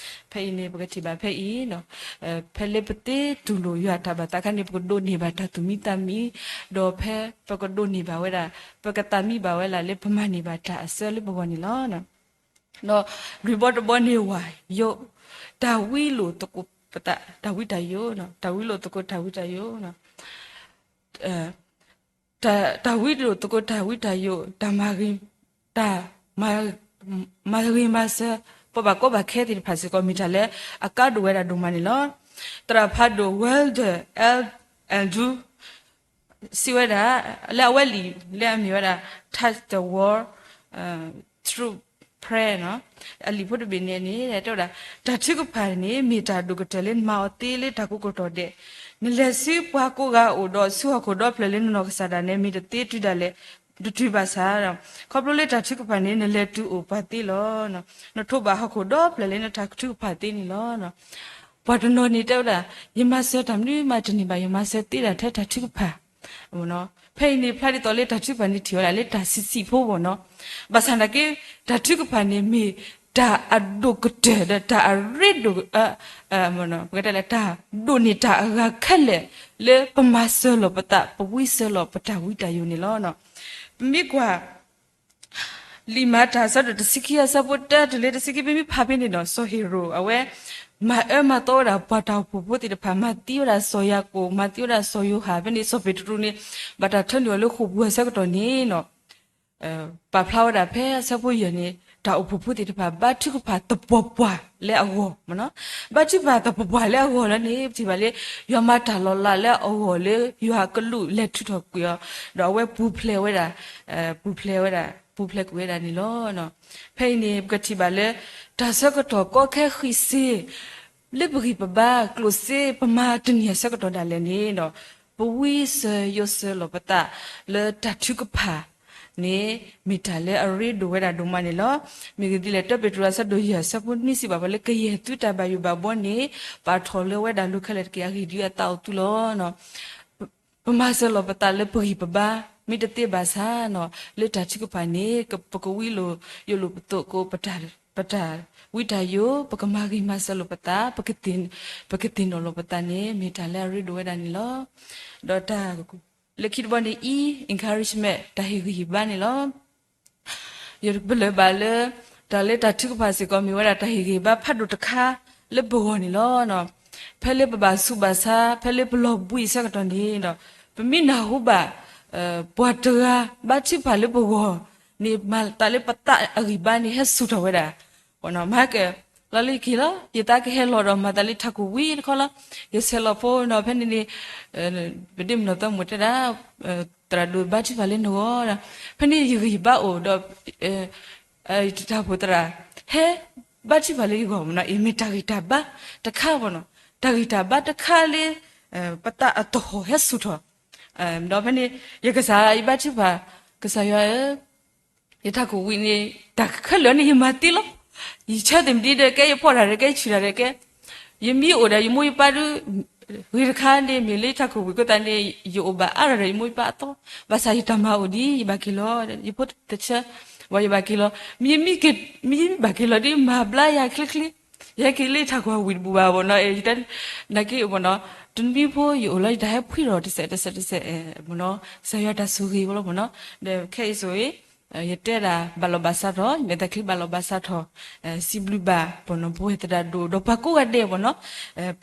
ဖဲအံၤန့ၣ် ပကထံၣ်ဘၣ်ဖဲအံၤ ဖဲလၢပသ့တူၢ်လိာ်ယွၤတၢ်ဘၣ်သးခါန့ၣ် ပကဒိးန့ၢ်ဘၣ်တၢ်သူၣ်မံသးမံ, ဒီးဖဲပကဒိးန့ၢ်ဘၣ်ဝဲဒၣ် ပကသးမံဘၣ်ဝဲဒၣ်လၢပမၤန့ၢ်ဘၣ်တၢ်အစၢလၢပဂီၢ်န့ၣ်လီၤ. ဒီးလွံၢ်ဘီတဘီန့ၣ် ဝးယိး တၢ်ဝံလိာ်သကိးပသး တၢ်ဝံတၢ်ယိး, တၢ်ဝံလိာ်သကိးတၢ်ဝံတၢ်ယိး တၢ်ဝံလိာ်သကိးတၢ်ဝံတၢ်ယိး တၢ်မၤဂ့ၤ, တၢ်မၤဂ့ၤမၤစၢၤ ပှၤဘၣ်ကီဘၣ်ခဲသ့ၣ်တဖၣ်စ့ၢ်ကီး မ့ၢ်တၢ်လၢအကါဒိၣ်ဝဲဒၣ်ဒိၣ်မးန့ၣ်လီၤ. သရၣ်ဖးဒိၣ် Wilder L. Andrews စံးဝဲဒၣ် လၢအဝဲလံာ်လၢအမ့ၢ်ဝဲဒၣ် Touch the World Through Prayer အလံာ်ဖိတဘ့ၣ်န့ၣ်န့ၣ် တဲဝဲဒၣ် တၢ်ထုကဖၣ်န့ၣ် မ့ၢ်တၢ်ဒိၣ်ကတၢၢ်လၢနမၤအီၤသ့လၢတၢ်ကိးကတီၢ်ဒဲး, နလဲၤဆူပှၤကိးဂၤအအိၣ်ဒီးဆူဟီၣ်ခိၣ်ဒီဖျၢၣ်လၢနနီၢ်ကစၢ်ဒၣ်နဲ မ့ၢ်တသ့တုၤဒၣ်လဲာ် တတုၤဘၣ်ဆၣ်, ခီဖျိလၢတၢ်ထုကဖၣ်န့ၣ် နလဲၤတုၤအိၣ်ပှၤသ့လီၤ. နထိးဘၣ်ဟီၣ်ခိၣ်ဒီဖျၢၣ်လၢနတၢ်ထုကဖၣ်သ့န့ၣ်လီၤ. ပှၤတနီၤန့ၣ်တဲဝဲဒၣ် ယမၤစၢၤတၢ်မနုၤမးတန့ၢ်ဘၣ် ယမၤစၢၤသ့ဒၣ်ထဲတၢ်ထုကဖၣ် ဖဲအံၤန့ၣ် ဖျါဒ်သိးလၢတၢ်ထုကဖၣ်န့ၣ်ထံၣ်ဝဲဒၣ်လၢတၢ်ဆံးဆံးဖိဘၣ်နီၤ. ဘၣ်ဆၣ်သနာ်က့ တၢ်ထုကဖၣ်န့ၣ် မ့ၢ်တၢ်အဒိၣ်ကတၢၢ်ဒီးတၢ်အရ့ဒိၣ်, ပကတဲလၢတၢ်ဒိၣ်န့ၢ်တၢ်အဂၤခဲလၢာ် လၢပမၤစၢၤလီၤပသး ပဝံစၢၤလီၤပတၢ်ဝံတၢ်ယိးန့ၣ်လီၤ. ပမ့ၢ်ကွၢ် လံာ်မၤတၢ်အဆၢဒိၣ်တဆံခံအဆၢဖိတၢတုၤလၢတဆံခံ ပမ့ၢ်ဖးဖဲန့ၣ်ဒီး စီၤဟ့ၤရိာ်အဝဲ မၤအၢမၤသီဝဲဒၣ်ပှၤတၢ်အိၣ်ဖှိၣ်ဖိသ့ၣ်တဖၣ် မၤသံဝဲဒၣ်စီၤယၤကိာ် မၤသံဝဲဒၣ်စီၤယိၤဟၣ် ဖဲန့ၣ် စီၤပ့းတရူးန့ၣ် ဘၣ်တၢ်ထၢနုာ်အီၤလၢဃိာ်ပူၤအဆၢကတီၢ်န့ၣ်နီၤ ပာ်ဖျါဝဲဒၣ်ဖဲအဆၢဖိယဲၢ်န့ၣ် တၢ်အိၣ်ဖှိၣ်ဖိသ့ၣ်တဖၣ် ဘါထုကဖၣ်သပှၢ်ပှၢ်လၢအဂီၢ်မ့ၢ်နီၤ. ဘါထုကဖၣ်သပှၢ်ပှၢ်လၢအဂီၢ်လီၤန့ၣ် ပထံၣ်ဘၣ်လၢ ယွၤမၤတၢ်လီၤလးလၢအဂီၢ်လၢယွၤအကလူးလဲၤထုးထီၣ်ကွံာ်အီၤ ဒီးအဝဲပူၤဖျဲးဝဲဒၣ်, ပူၤဖျဲးဝဲဒၣ် ပူၤဖျဲးကွံာ်ဝဲဒၣ်န့ၣ်လီၤ. ဖဲအံၤန့ၣ် ပကထံၣ်ဘၣ်လၢ တၢ်ဆၢကတီၢ်ကီခဲဃံးစ့ လၢပဂံၢ်ပဘါကျိၣ်စ့ ပမၤတန့ၢ်အဆၢကတီၢ်ဒၣ်လဲာ်န့ၣ်ဒီး ပဝံစၢၤယိးစၢၤလီၤပသးလၢတၢ်ထုကဖၣ်န့ၣ် မ့ၢ်တၢ်လၢအရ့ဒိၣ်ဝဲဒၣ်ဒိၣ်မးန့ၣ်လီၤ. မ့ၢ်ဂ့ၢ်ဒ်လဲၣ် တၢပ့းတရူးအဆၢဒိၣ်ယဲၢ်အဆၢဖိနွံစံးဘၣ်ပှၤလၢ ကယဲၢ်သုတၢ်ဘၣ်ယိၣ်ဘၣ်ဘှီန့ၣ် ပာ်ထီၣ်လၢဝဲဒၣ်လိာ်ခဲလၢာ်တက့ၢ် အဂ့ၢ်ဒ်အံၤအသးအိၣ်သုလီၤ. ပမၤစၢၤလီၤပသးလၢပဂံၢ်ပဘါ မ့ၢ်တသ့ဘၣ်ဆၣ်နီၤ လၢတၢ်ထုကဖၣ်န့ၣ် ပကဝံလိာ်ယိာ်လိာ်ပသးကိး ပတၢ်ဝံတၢ်ယိး ပကမၤဂ့ၤမၤစၢၤလိာ်ပသး ပကသ့ၣ်နီၣ်လိာ်ပသးန့ၣ် မ့ၢ်တၢ်လၢအရ့ဒိၣ်ဝဲဒၣ်န့ၣ်လီၤ. ဒီးတၢ်လၢခံတဘီန့ၣ် E encouragement တၢ်ဟ့ၣ်ဂံၢ်ဟ့ၣ်ဘါန့ၣ်လီၤ. ယပလၢၢ်ဘၣ်လၢ တၢ်လၢတၢ်ထုကဖၣ်စ့ၢ်ကီးမ့ၢ်ဝဲဒၣ်တၢ်ဟ့ၣ်ဂံၢ်ဟ့ၣ်ဘါဖးဒိၣ်တခါလၢပဂီၢ်န့ၣ်လီၤ. ဖဲလၢပဘၣ်ဆူးဘၣ်ဆါ ဖဲလၢပလီၤဘှံးအဆၢကတီၢ်န့ၣ်ဒီး ပမ့ၢ်နၢ်ဟူဘၣ် ပှၤတဂၤဘါထုကဖၣ်လၢပဂီၢ်န့ၣ် မၤသးလၢပသးအဂံၢ်ဘါန့ၣ် ဟဲဆူၣ်ထီၣ်ဝဲဒၣ် မၤက လီၤလၢယက့ၤလီၤ ယသးကဟဲလီၤဒီးမၤသးလၢထးခိၣ်ဝံတခီလီၤ. ယဆဲးလီၤဖိဒီး ဖဲန့ၣ်န့ၣ် ပဒ့မုၣ်နီၢ်သီမိၣ်တဲဒၣ် သရၣ်ဒိၣ်ဘါထုကဖၣ်လၢနဂီၢ်ဒီး ဖဲန့ၣ်ယဂံၢ်ဘါအိၣ်ဒီး တၢ်အိၣ်ဖှိၣ်သရၣ် ဟဲဘါထုကဖၣ်လၢယဂီၢ်မ့ၢ်နီၤ အံၤမ့ၢ်တၢ်ဂံၢ်တၢ်ဘါတခါဘၣ်နီၤ တၢ်ဂံၢ်တၢ်ဘါတခါလၢ ပသးအသဟီၣ်ဟဲဆူၣ်ထီၣ် ဒီးဖဲန့ၣ် ယကစၢ်ယဘါထုကဖၣ် ကစၢ်ယွၤဧၢ, ယတၢ်ကဝံၤန့ၣ် တၢ်ခဲလၢာ်န့ၣ် ယမၤသ့လီၤ. ယဆၢသ့ၣ်မတံၤဒီးကဲ, ယဖီၣ်တၢ်ဒီးကဲ, ယဆံၣ်တၢ်ဒီးကဲ, ယမ့ၢ်အိၣ်ဒီးယမိၢ်ယပၢ်ဒုး ဂ့ၤတခါန့ၣ် မ့ၢ်လၢယတၢ်ကဝံၤအဃိသတးန့ၣ် ယအိၣ်ဘၣ်အါထီၣ်ဒီးယမိၢ်ယပၢ်အသီ, ဘၣ်ဆၣ်ယတၢ်မၤအိၣ်ဒ်အံၤ ယဘၣ်က့ၤလီၤ, ယဖိတဆၢ, ဝံၤယဘၣ်က့ၤလီၤ, မ့ၢ်ယမ့ၢ်က့ၤ, မ့ၢ်ယမ့ၢ်ဘၣ်က့ၤလီၤဒ်မၤဘျါယၤချ့ချ့, ယဟဲက့ၤလၢယတၢ်ကဝံၤတဘူၣ်ဘၣ်မ့ၢ်နီၤ, ယတဲ, နာ်က့မ့ၢ်နီၤ, တနွံဖိယအိၣ်လီၤ ယတၢ်ဟဲဖှံထီၣ်တစဲးတစဲးတစဲးမ့ၢ်နီၤ, ကစၢ်ယွၤတၢ်ဆိၣ်ဂ့ၤမ့ၢ်လီၤမ့ၢ်နီၤ, ဒီးခဲအံၤဆိၣ်ဂ့ၤ ယတဲဒၣ်ဘၣ်လီၤဘၣ်စးထီၣ်, ယမဲာ်သၣ်ချံဘၣ်လီၤဘၣ်စးထီၣ်, စံးဘျုးဘၣ်ပှၤနီၢ်ပဝဲၢ်သရၣ်ဒိၣ် ဒီးပှၤကိးဂၤဒဲးမ့ၢ်နီၤ,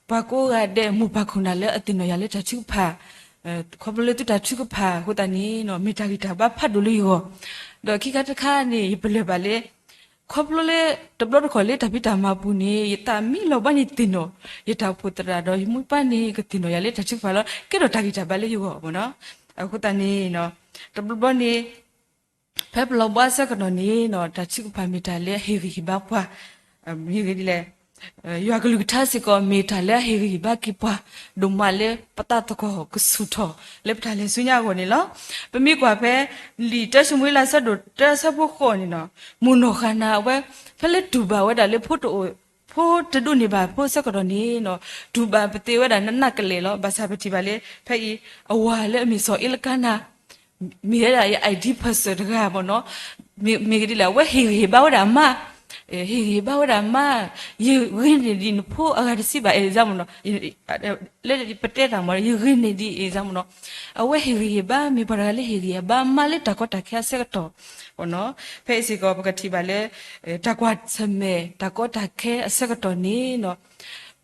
ပှၤကိးဂၤဒဲးမိၢ်ပၢ်ခိၣ်နၢ်လၢအသ့ၣ်နီၣ်ယၤလၢတၢ်ထုကဖၣ်, ခီဖျိလၢသုတၢ်ထုကဖၣ်အဃိသတးန့ၣ်နီၤ မ့ၢ်တၢ်ဂံၢ်တၢ်ဘါဖးဒိၣ်လၢယဂီၢ်, ဒီးခံခါတခါန့ၣ် ယပလၢၢ်ဘၣ်လၢ ခီဖျိလၢတဘျီတခီၣ်လၢတၢ်ဖံးတၢ်မၤပူၤန့ၣ် ယသးမံလီၤဘၣ်န့ၣ်သ့ၣ်နီၣ်, ယတၢ်အိၣ်ဖှိၣ်သရၣ်ဒီးယမိၢ်ပၢ်န့ၣ် ကသ့ၣ်နီၣ်ယၤလၢတၢ်ထုကဖၣ်လီၤ, ကဲထီၣ်တၢ်ဂံၢ်တၢ်ဘါလၢယဂီၢ်မ့ၢ်နီၤ, အဃိသတးန့ၣ်နီၤ တဘျီဘျီန့ၣ် ဖဲပလီၤဘၣ်အဆၢကတီၢ်န့ၣ်နီၤ တၢ်ထုကဖၣ်မ့ၢ်တၢ်လၢအဟ့ၣ်ဂံၢ်ဟ့ၣ်ဘါပှၤ, မ့ၢ်ဂ့ၤဒ်လဲၣ်, ယွၤကလုၢ်ကထါစ့ၢ်ကီးမ့ၢ်တၢ်လၢအဟ့ၣ်ဂံၢ်ဟ့ၣ်ဘါက့ၤပှၤ, ဒိၣ်မးလၢပသးသကိးကဆူၣ်ထီၣ် လၢပတၢ်လဲၤဆူညါအဂီၢ်န့ၣ်လီၤ. ပမ့ၢ်ကွၢ်ဖဲ လံာ်တၢၡမူၤအ့လးအဆၢဒိၣ်တၢအဆၢဖိဃိးန့ၣ်နီၤ, မိၢ်နီၢ်ဃၣ်နၤအဝဲ ဖဲလၢတူၢ်ဘၣ်ဝဲဒၣ်လၢဖိတအိၣ်, ဖိတဒိးန့ၢ်ဘၣ်ဖိအဆၢကတီၢ်န့ၣ်နီၤ, တူၢ်ဘၣ်ပသ့ဝဲဒၣ်နးနးကလဲာ်လီၤ. ဘၣ်ဆၣ်ပထံၣ်ဘၣ်လၢ ဖဲအံၤ အဝၤလၢအမ့ၢ်စီၤအ့လကါနၤ မ့ၢ်ဝဲဒၣ်ယ ideal person တဂၤမ့ၢ်နီၤ, မ့ၢ်ဂ့ၤဒ်လဲၣ် အဝဲဟ့ၣ်ဂံၢ်ဟ့ၣ်ဘါဝဲဒၣ်အမါ, ဟ့ၣ်ဂံၢ်ဟ့ၣ်ဘါဝဲဒၣ်အမါ, ယဂ့ၤန့ၢ်ဒံးနဖိအဂၤတဆံဘၣ် example နီၤ, လၢပတဲတၢ်မ့ၢ် ယဂ့ၤန့ၢ်ဒံး example နီၤ, အဝဲဟ့ၣ်ဂံၢ်ဟ့ၣ်ဘါ မ့ၢ်ပှၤတဂၤလၢဟ့ၣ်ဂံၢ်ဟ့ၣ်ဘါအမါလၢတၢ်ကီတၢ်ခဲအဆၢကတီၢ်, ဖဲအံၤစ့ၢ်ကီး ပကထံၣ်ဘၣ်လၢ တၢ်ကွၢ်ဆၢၣ်မဲာ်တၢ်ကီတၢ်ခဲအဆၢကတီၢ်န့ၣ်နီၤ,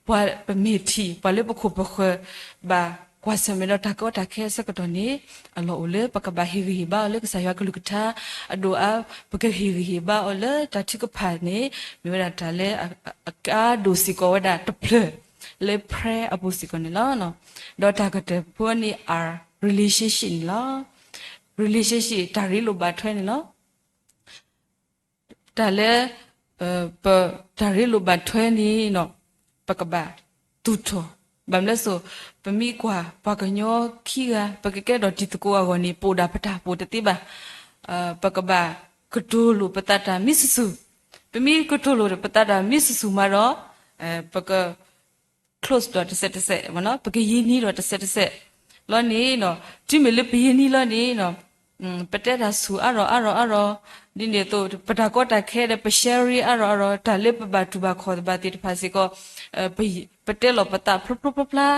ပှၤပမ့ၢ်ထံၣ် ပှၤလၢပခိၣ်ပဃၢၤ ဘၣ်ကွၢ်ဆၢၣ်မဲာ်ဒီးတၢ်ကီတၢ်ခဲအဆၢကတီၢ်န့ၣ် အလီၢ်အိၣ်လၢပကဘၣ်ဟ့ၣ်ဂံၢ်ဟ့ၣ်ဘါအီၤလၢကစၢ်ယွၤကလုၢ်ကထါ, အဒိၣ်အါ ပကဟ့ၣ်ဂံၢ်ဟ့ၣ်ဘါအီၤလၢတၢ်ထုကဖၣ်န့ၣ် မ့ၢ်ဝဲဒၣ်တၢ်လၢ အကါဒိၣ်စ့ၢ်ကီးဝဲဒၣ်တဖျၢၣ် လၢ prayer အပူၤစ့ၢ်ကီးန့ၣ်လီၤ. ဒီးတၢ်ကတၢၢ်ဖိန့ၣ် relationship န့ၣ်လီၤ. relationship တၢ်ရ့လိာ်ဘၣ်ထွဲန့ၣ်လီၤ. တၢ်လၢ ပတၢ်ရ့လိာ်ဘၣ်ထွဲန့ၣ်နီၤ ပကဘၣ်သူၣ်ထီၣ်, ဘၣ်မနုၤလဲၣ်စိ, ပမ့ၢ်ကွၢ်ပှၤကညီခံဂၤ ပကကဲထီၣ်တံၤသကိးအဂီၢ်န့ၣ် ပအိၣ်ဒၣ်ပတၢ်ပအိၣ်တသ့ဘၣ်. ပကဘၣ်ကတိၤလိာ်ပသးတၢ်မ့ၢ်စူၣ်စူၣ်, ပမ့ၢ်ကတိၤလိာ်ပသးတၢ်မ့ၢ်စူၣ်စူၣ်မးဒီး ပက close ဒီးတစဲးတစဲး, ပကယံာ်နံၤဒီးတစဲးတစဲးလီၤန့ၣ်နီၤ, တုၤမ့ၢ်လၢပယံာ်နံၤလီၤန့ၣ်နီၤ ပတဲတၢ်ဆူၣ်အါရီၣ်အါရီၣ်အါရီၣ်, ဒ်န့ၣ်အသိး ပတၢ်ကီတၢ်ခဲဒီး ပ sharing အါရီၣ်အါရီၣ်, တၢ်လၢပဘၣ်တူၢ်ဘၣ်ခီၣ်ဘၣ်သ့ၣ်တဖၣ်စ့ၢ်ကီး ပတဲလီၤပသးဖျိဖျိဖျါဖျါ,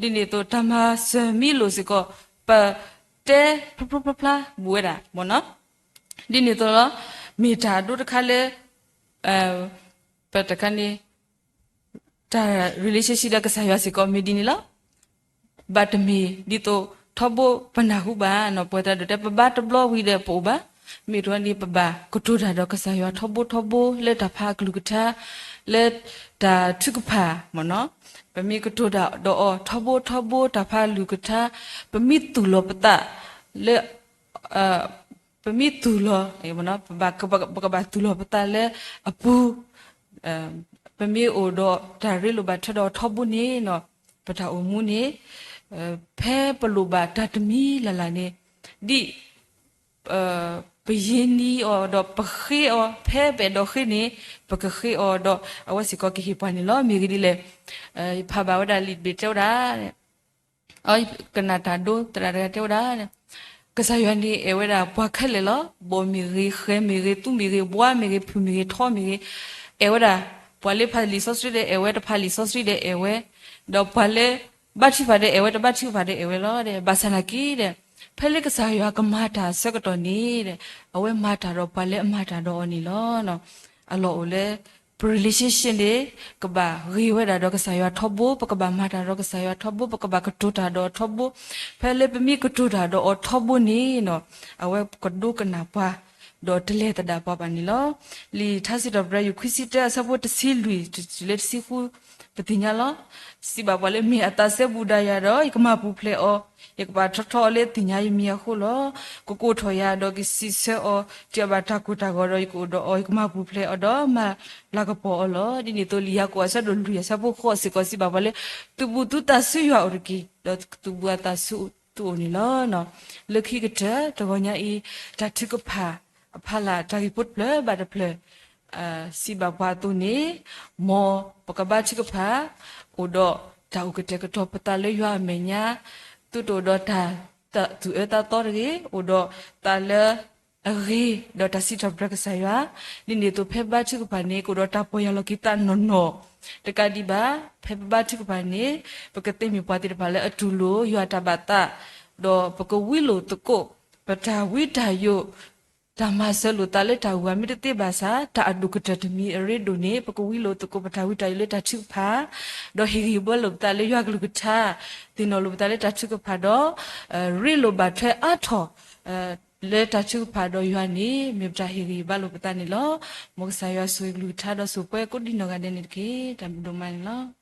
ဒ်န့ၣ်အသိး တၢ်မၤစၢၤမ့ၢ်လိာ်စ့ၢ်ကီး ပတဲဖျိဖျိဖျါဖျါဘူးဝဲဒၣ်မ့ၢ်နီၤ. ဒ်န့ၣ်အသိးလီၤ, မ့ၢ်တၢ်အဒိတခါလၢ ပတခါန့ၣ် တၢ် relationship ဒီးကစၢ်ယွၤစ့ၢ်ကီးမ့ၢ်ဒ်န့ၣ်လီၤ. ဘၣ်တမ့ၢ်ဒ်သိးထီဘိပနၢ်ဟူဘၣ်နီၤ, ပဝဲသရၣ်ဒိၣ်တဲ ပဘါတဘျီဝံၤဒီးပအိၣ်ဘၣ်. မ့ၢ်တဝဲန့ၣ် ပဘၣ်ကတိၤတၢ်ဒီးကစၢ်ယွၤထီဘိထီဘိ လၢတၢ်ဖးအကလုၢ်ကထါ လၢတၢ်ထုကဖၣ်မ့ၢ်နီၤ, ပမ့ၢ်ကတိၤတၢ်ဒီးအီၤထီဘိထီဘိ တၢ်ဖးအကလုၢ်ကထါ, ပမ့ၢ်သူၣ်လီၤပသးလၢ ပမ့ၢ်သူၣ်လီၤ, ပဘၣ်, ပကဘၣ်သူၣ်လီၤပသးလၢအပူၤ, ပမ့ၢ်အိၣ်ဒီးတၢ်ရ့လိာ်ဘၣ်ထွဲဒီးအီၤထီဘိန့ၣ်နီၤ, ပတၢ်အိၣ်မူန့ၣ် ဖဲပလိၣ်ဘၣ်တၢ်တမံၤလၢ်လၢ်န့ၣ် ဒ် ပယံာ်နံၤအီၤဒီးပဃ့အီၤ ဖဲပအဲၣ်ဒိးဃ့န့ၣ် ပကဃ့အီၤဒီး အဝဲစ့ၢ်ကီးကဟ့ၣ်ပှၤန့ၣ်လီၤ. မ့ၢ်ဂ့ၢ်ဒ်လဲၣ်, ယဖးဘၣ်ဝဲဒၣ်လံာ်တဘ့ၣ်တဲဝဲဒၣ် အကနၣ်တၢ်ဒိ သရၣ်တဂၤတဲဝဲဒၣ်, ကစၢ်ယွၤန့ၣ်အဲၣ်ဝဲဒၣ်ပှၤခဲလၢာ်လီၤ. ဘီမ့ၢ်ဂ့ၤ, ဃဲၤမ့ၢ်ဂ့ၤ, သူမ့ၢ်ဂ့ၤ, ဘှါမ့ၢ်ဂ့ၤ, ဖုၣ်မ့ၢ်ဂ့ၤ, ထီမ့ၢ်ဂ့ၤ, အဲၣ်ဝဲဒၣ်. ပှၤလၢဖးလံာ်စီဆှံဒီးအဲၣ်ဝဲ, တဖးလံာ်စီဆှံဒီးအဲၣ်ဝဲ, ဒီးပှၤလၢဘါထုကဖၣ်ဒီးအဲၣ်ဝဲ, တဘါထုကဖၣ်ဒီးအဲၣ်ဝဲလီၤ. ဘၣ်ဆၣ်နာ်က့ဒီး ဖဲလၢကစၢ်ယွၤကမၤတၢ်အဆၢကတီၢ်န့ၣ်ဒီး အဝဲမၤတၢ်ဒီးပှၤလၢအမၤတၢ်ဒီးအီၤန့ၣ်လီၤ. အလီၢ်အိၣ်လၢ ပ relationship န့ၣ် ကဘၣ်ဂ့ၤဝဲဒၣ်ဒီးကစၢ်ယွၤထီဘိ, ပကဘၣ်မၤတၢ်ဒီးကစၢ်ယွၤထီဘိ, ပကဘၣ်ကတိၤတၢ်ဒီးအီၤထီဘိ. ဖဲလၢပမ့ၢ်ကတိၤတၢ်ဒီးအီၤထီဘိန့ၣ်နီၤ အဝဲကဒိကနၣ်ပှၤ ဒီးတလဲၤသဒၣ်ပှၤဘၣ်န့ၣ်လီၤ. လံာ်ထါစံးထီၣ်ပတြၢၤ ယူၢ်ခွံဆံတၢ အဆၢဖိတဆံလွံၢ်တုၤလၢတဆံဃု ပသ့ၣ်ညါလီၤ. စံးဘၣ်ပှၤလၢ မ့ၢ်အသးစဲဘူးဒၣ်ယၤဒီး ယကမၤပူၤဖျဲးအီၤ, ယကဘၣ်ထီထီၣ်အီၤလၢသ့ၣ်ညါယမံၤအဃိလီၤ. ကကိးထီၣ်ယၤဒီးကစံးဆၢအီၤ တုၤအဘၣ်တၢ်ကိၢ်တၢ်ဂီၤဒီး ယကအိၣ်ဒီးအီၤ, ယကမၤပူၤဖျဲးအီၤဒီးမၤလၤကပီၤအီၤလီၤ. ဒ်န့ၣ်အသိး လံာ်ယၤကိာ်အဆၢဒိၣ်လွံၢ်အဆၢဖိဃိးစ့ၢ်ကီးစံးဘၣ်ပှၤလၢ သုးဘူးသုသးဆူယွၤအိၣ်တက့ၢ်, ဒီးသုးဘူးအသးဆူ ပကဘၣ်မၤလိသကိးတၢ်လၢတၢ်သူၣ်အိၣ်န့ၣ်လီၤ. လၢခံကတၢၢ်တဂီၤညါအံၤ တၢ်ထုကဖၣ်အဖီလာ် တၢ်ဂ့ၢ်ဖိတဖျၢၣ်ဘၣ်တဖျၢၣ် စံးဘၣ်ပှၤအသိးန့ၣ်, မ်ပကဘါထုကဖၣ် အိၣ်ဒီးတၢ်အိၣ်ကတဲာ်ကတီၤပသးလၢယွၤအမဲာ်ညါ, သုတအိၣ်ဒီးတၢ်သူၣ်အၢသးသီတဂ့ၤ, အိၣ်ဒီးသးလၢအဂ့ၤ ဒီးတၢ်စံးထီၣ်ပတြၢၤကစၢ်ယွၤ, ဒ်န့ၣ်အသိးဖဲပဘါထုကဖၣ်န့ၣ် ကအိၣ်ဒီးတၢ်ပီၢ်ယၢ်လီၤက့ၤသးနီၢ်နီၢ်, တကးဒံးဘၣ် ဖဲပဘါထုကဖၣ်န့ၣ် ပကသ့မ့ၢ်ပှၤသ့ၣ်တဖၣ်လၢအတူၢ်လိာ်ယွၤအတၢ်ဘၣ်သး, ဒီးပကဝံလိာ်သကိး ပတၢ်ဝံတၢ်ယိး, တၢ်မၤစၢၤလိာ်သးလၢတၢ်ဂီၤမ့ၢ်တသ့ဘၣ်ဆၣ် တၢ်အဒိၣ်ကတၢၢ်တမံၤအရ့ဒိၣ်န့ၣ် ပကဝံလိာ်သကိးပတၢ်ဝံတၢ်ယိးလၢတၢ်ထုကဖၣ်, ဒီးဟ့ၣ်ဂံၢ်ဟ့ၣ်ဘါလိာ်ပသးလၢယွၤကလုၢ်ကထါ, သ့ၣ်နီၣ်လိာ်ပသးလၢတၢ်ထုကဖၣ်ဒီး ရ့လိာ်ဘၣ်ထွဲအါထီၣ် လၢတၢ်ထုကဖၣ်ဒီးယွၤန့ၣ် မ့ၢ်ပတၢ်ဟ့ၣ်ဂံၢ်ဟ့ၣ်ဘါလိာ်ပသးန့ၣ်လီၤ. မ်ကစၢ်ယွၤဆိၣ်ဂ့ၤကလုၢ်ကထါဒီးဆိၣ်ပှဲၤကိးဒံးနီၢ်ဂၤဒဲးန့ၣ်တက့ၢ်. တၢ်ဘျုးဒိၣ်မးန့ၣ်လီၤ.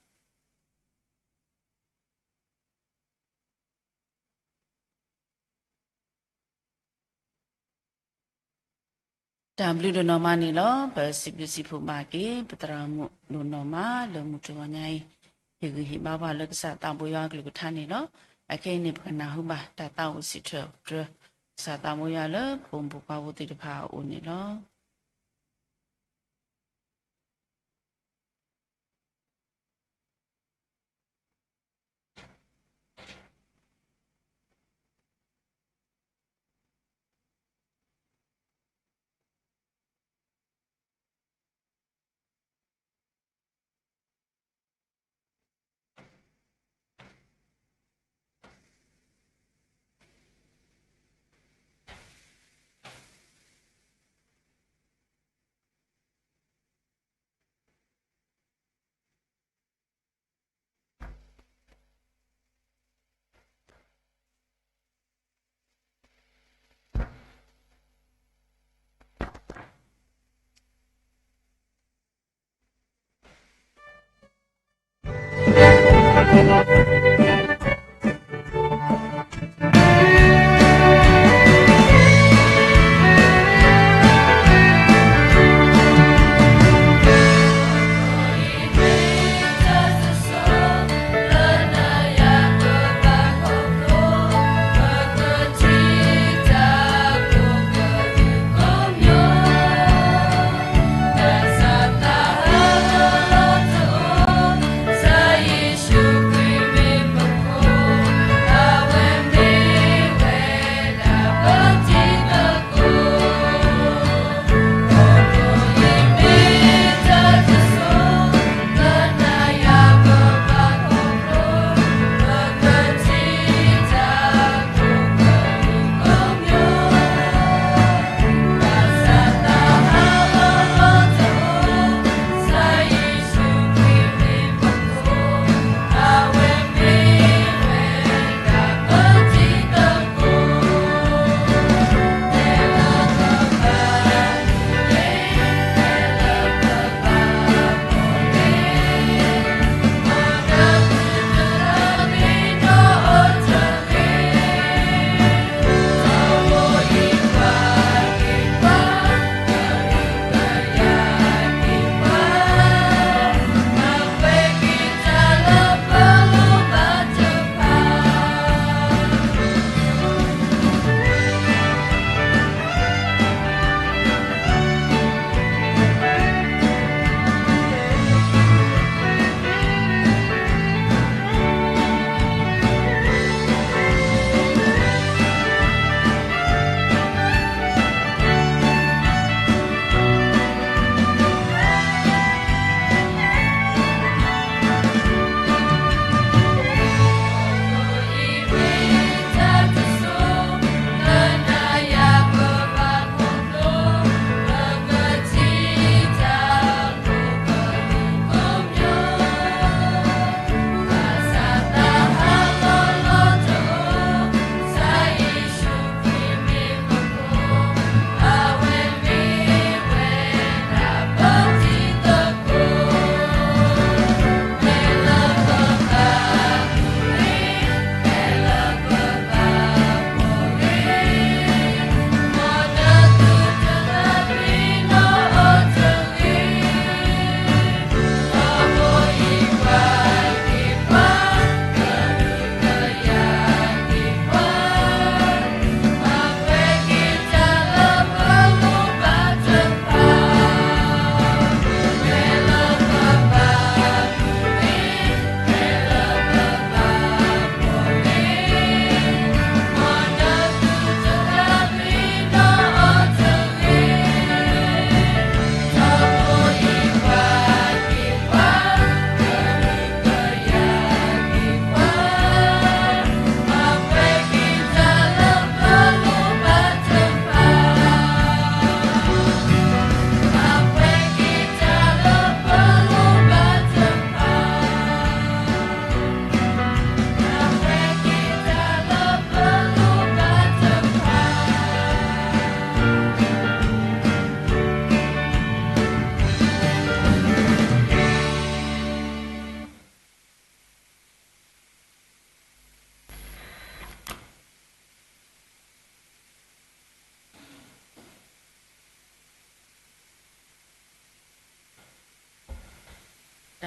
တၢ်ဘျုးဒိၣ်နီၢ်မးန့ၣ်လီၤ. ပစံးဘျုးစံးဖှိၣ်ဘၣ်က့ၤ ပသရၣ်မုၣ်ဒိၣ်နီၢ်မးလၢမုၢ်တဂီၤညါအံၤ ဟ့ၣ်ဂံၢ်ဟ့ၣ်ဘါပှၤလၢကစၢ်သးဘိယွၤအကလုၢ်ကထါန့ၣ်လီၤ. အခဲအံၤန့ၣ် ပကနၢ်ဟူဘၣ်တၢ်သးအိၣ်စံးထီၣ်ပတြၢၤ ကစၢ်သးဘိယွၤလၢပအိၣ်မူပှၤဖိသ့ၣ်တဖၣ်အအိၣ်န့ၣ်လီၤ.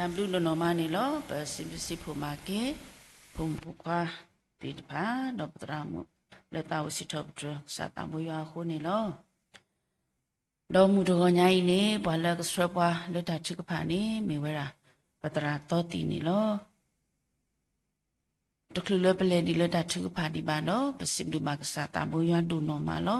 တၢ်ဘျုးဒိၣ်နီၢ်မးန့ၣ်လီၤ. ပစံးဘျုးစံးဖှိၣ်မၤက့ၤ ဖိမုၣ်ဖိခွါသ့ၣ်တဖၣ် ဒီးပသရၣ်မုၣ် လၢသးအိၣ်စံးထီၣ်ပတြၢၤကစၢ်သးဘိယွၤအဃိန့ၣ်လီၤ. ဒီးမုၢ်တဂီၤညါအံၤန့ၣ် ပှၤလၢကဆှၢပှၤလၢတၢ်ထုကဖၣ်န့ၣ် မ့ၢ်ဝဲဒၣ် ပသရၣ်သီသံၣ်န့ၣ်လီၤ. တချုးလၢပလဲၤဒံးလၢတၢ်ထုကဖၣ်ဒံးဘၣ်ဒီး ပစံးဘျုးဘၣ်ကစၢ်သးဘိယွၤဒိၣ်နီၢ်မးလီၤ.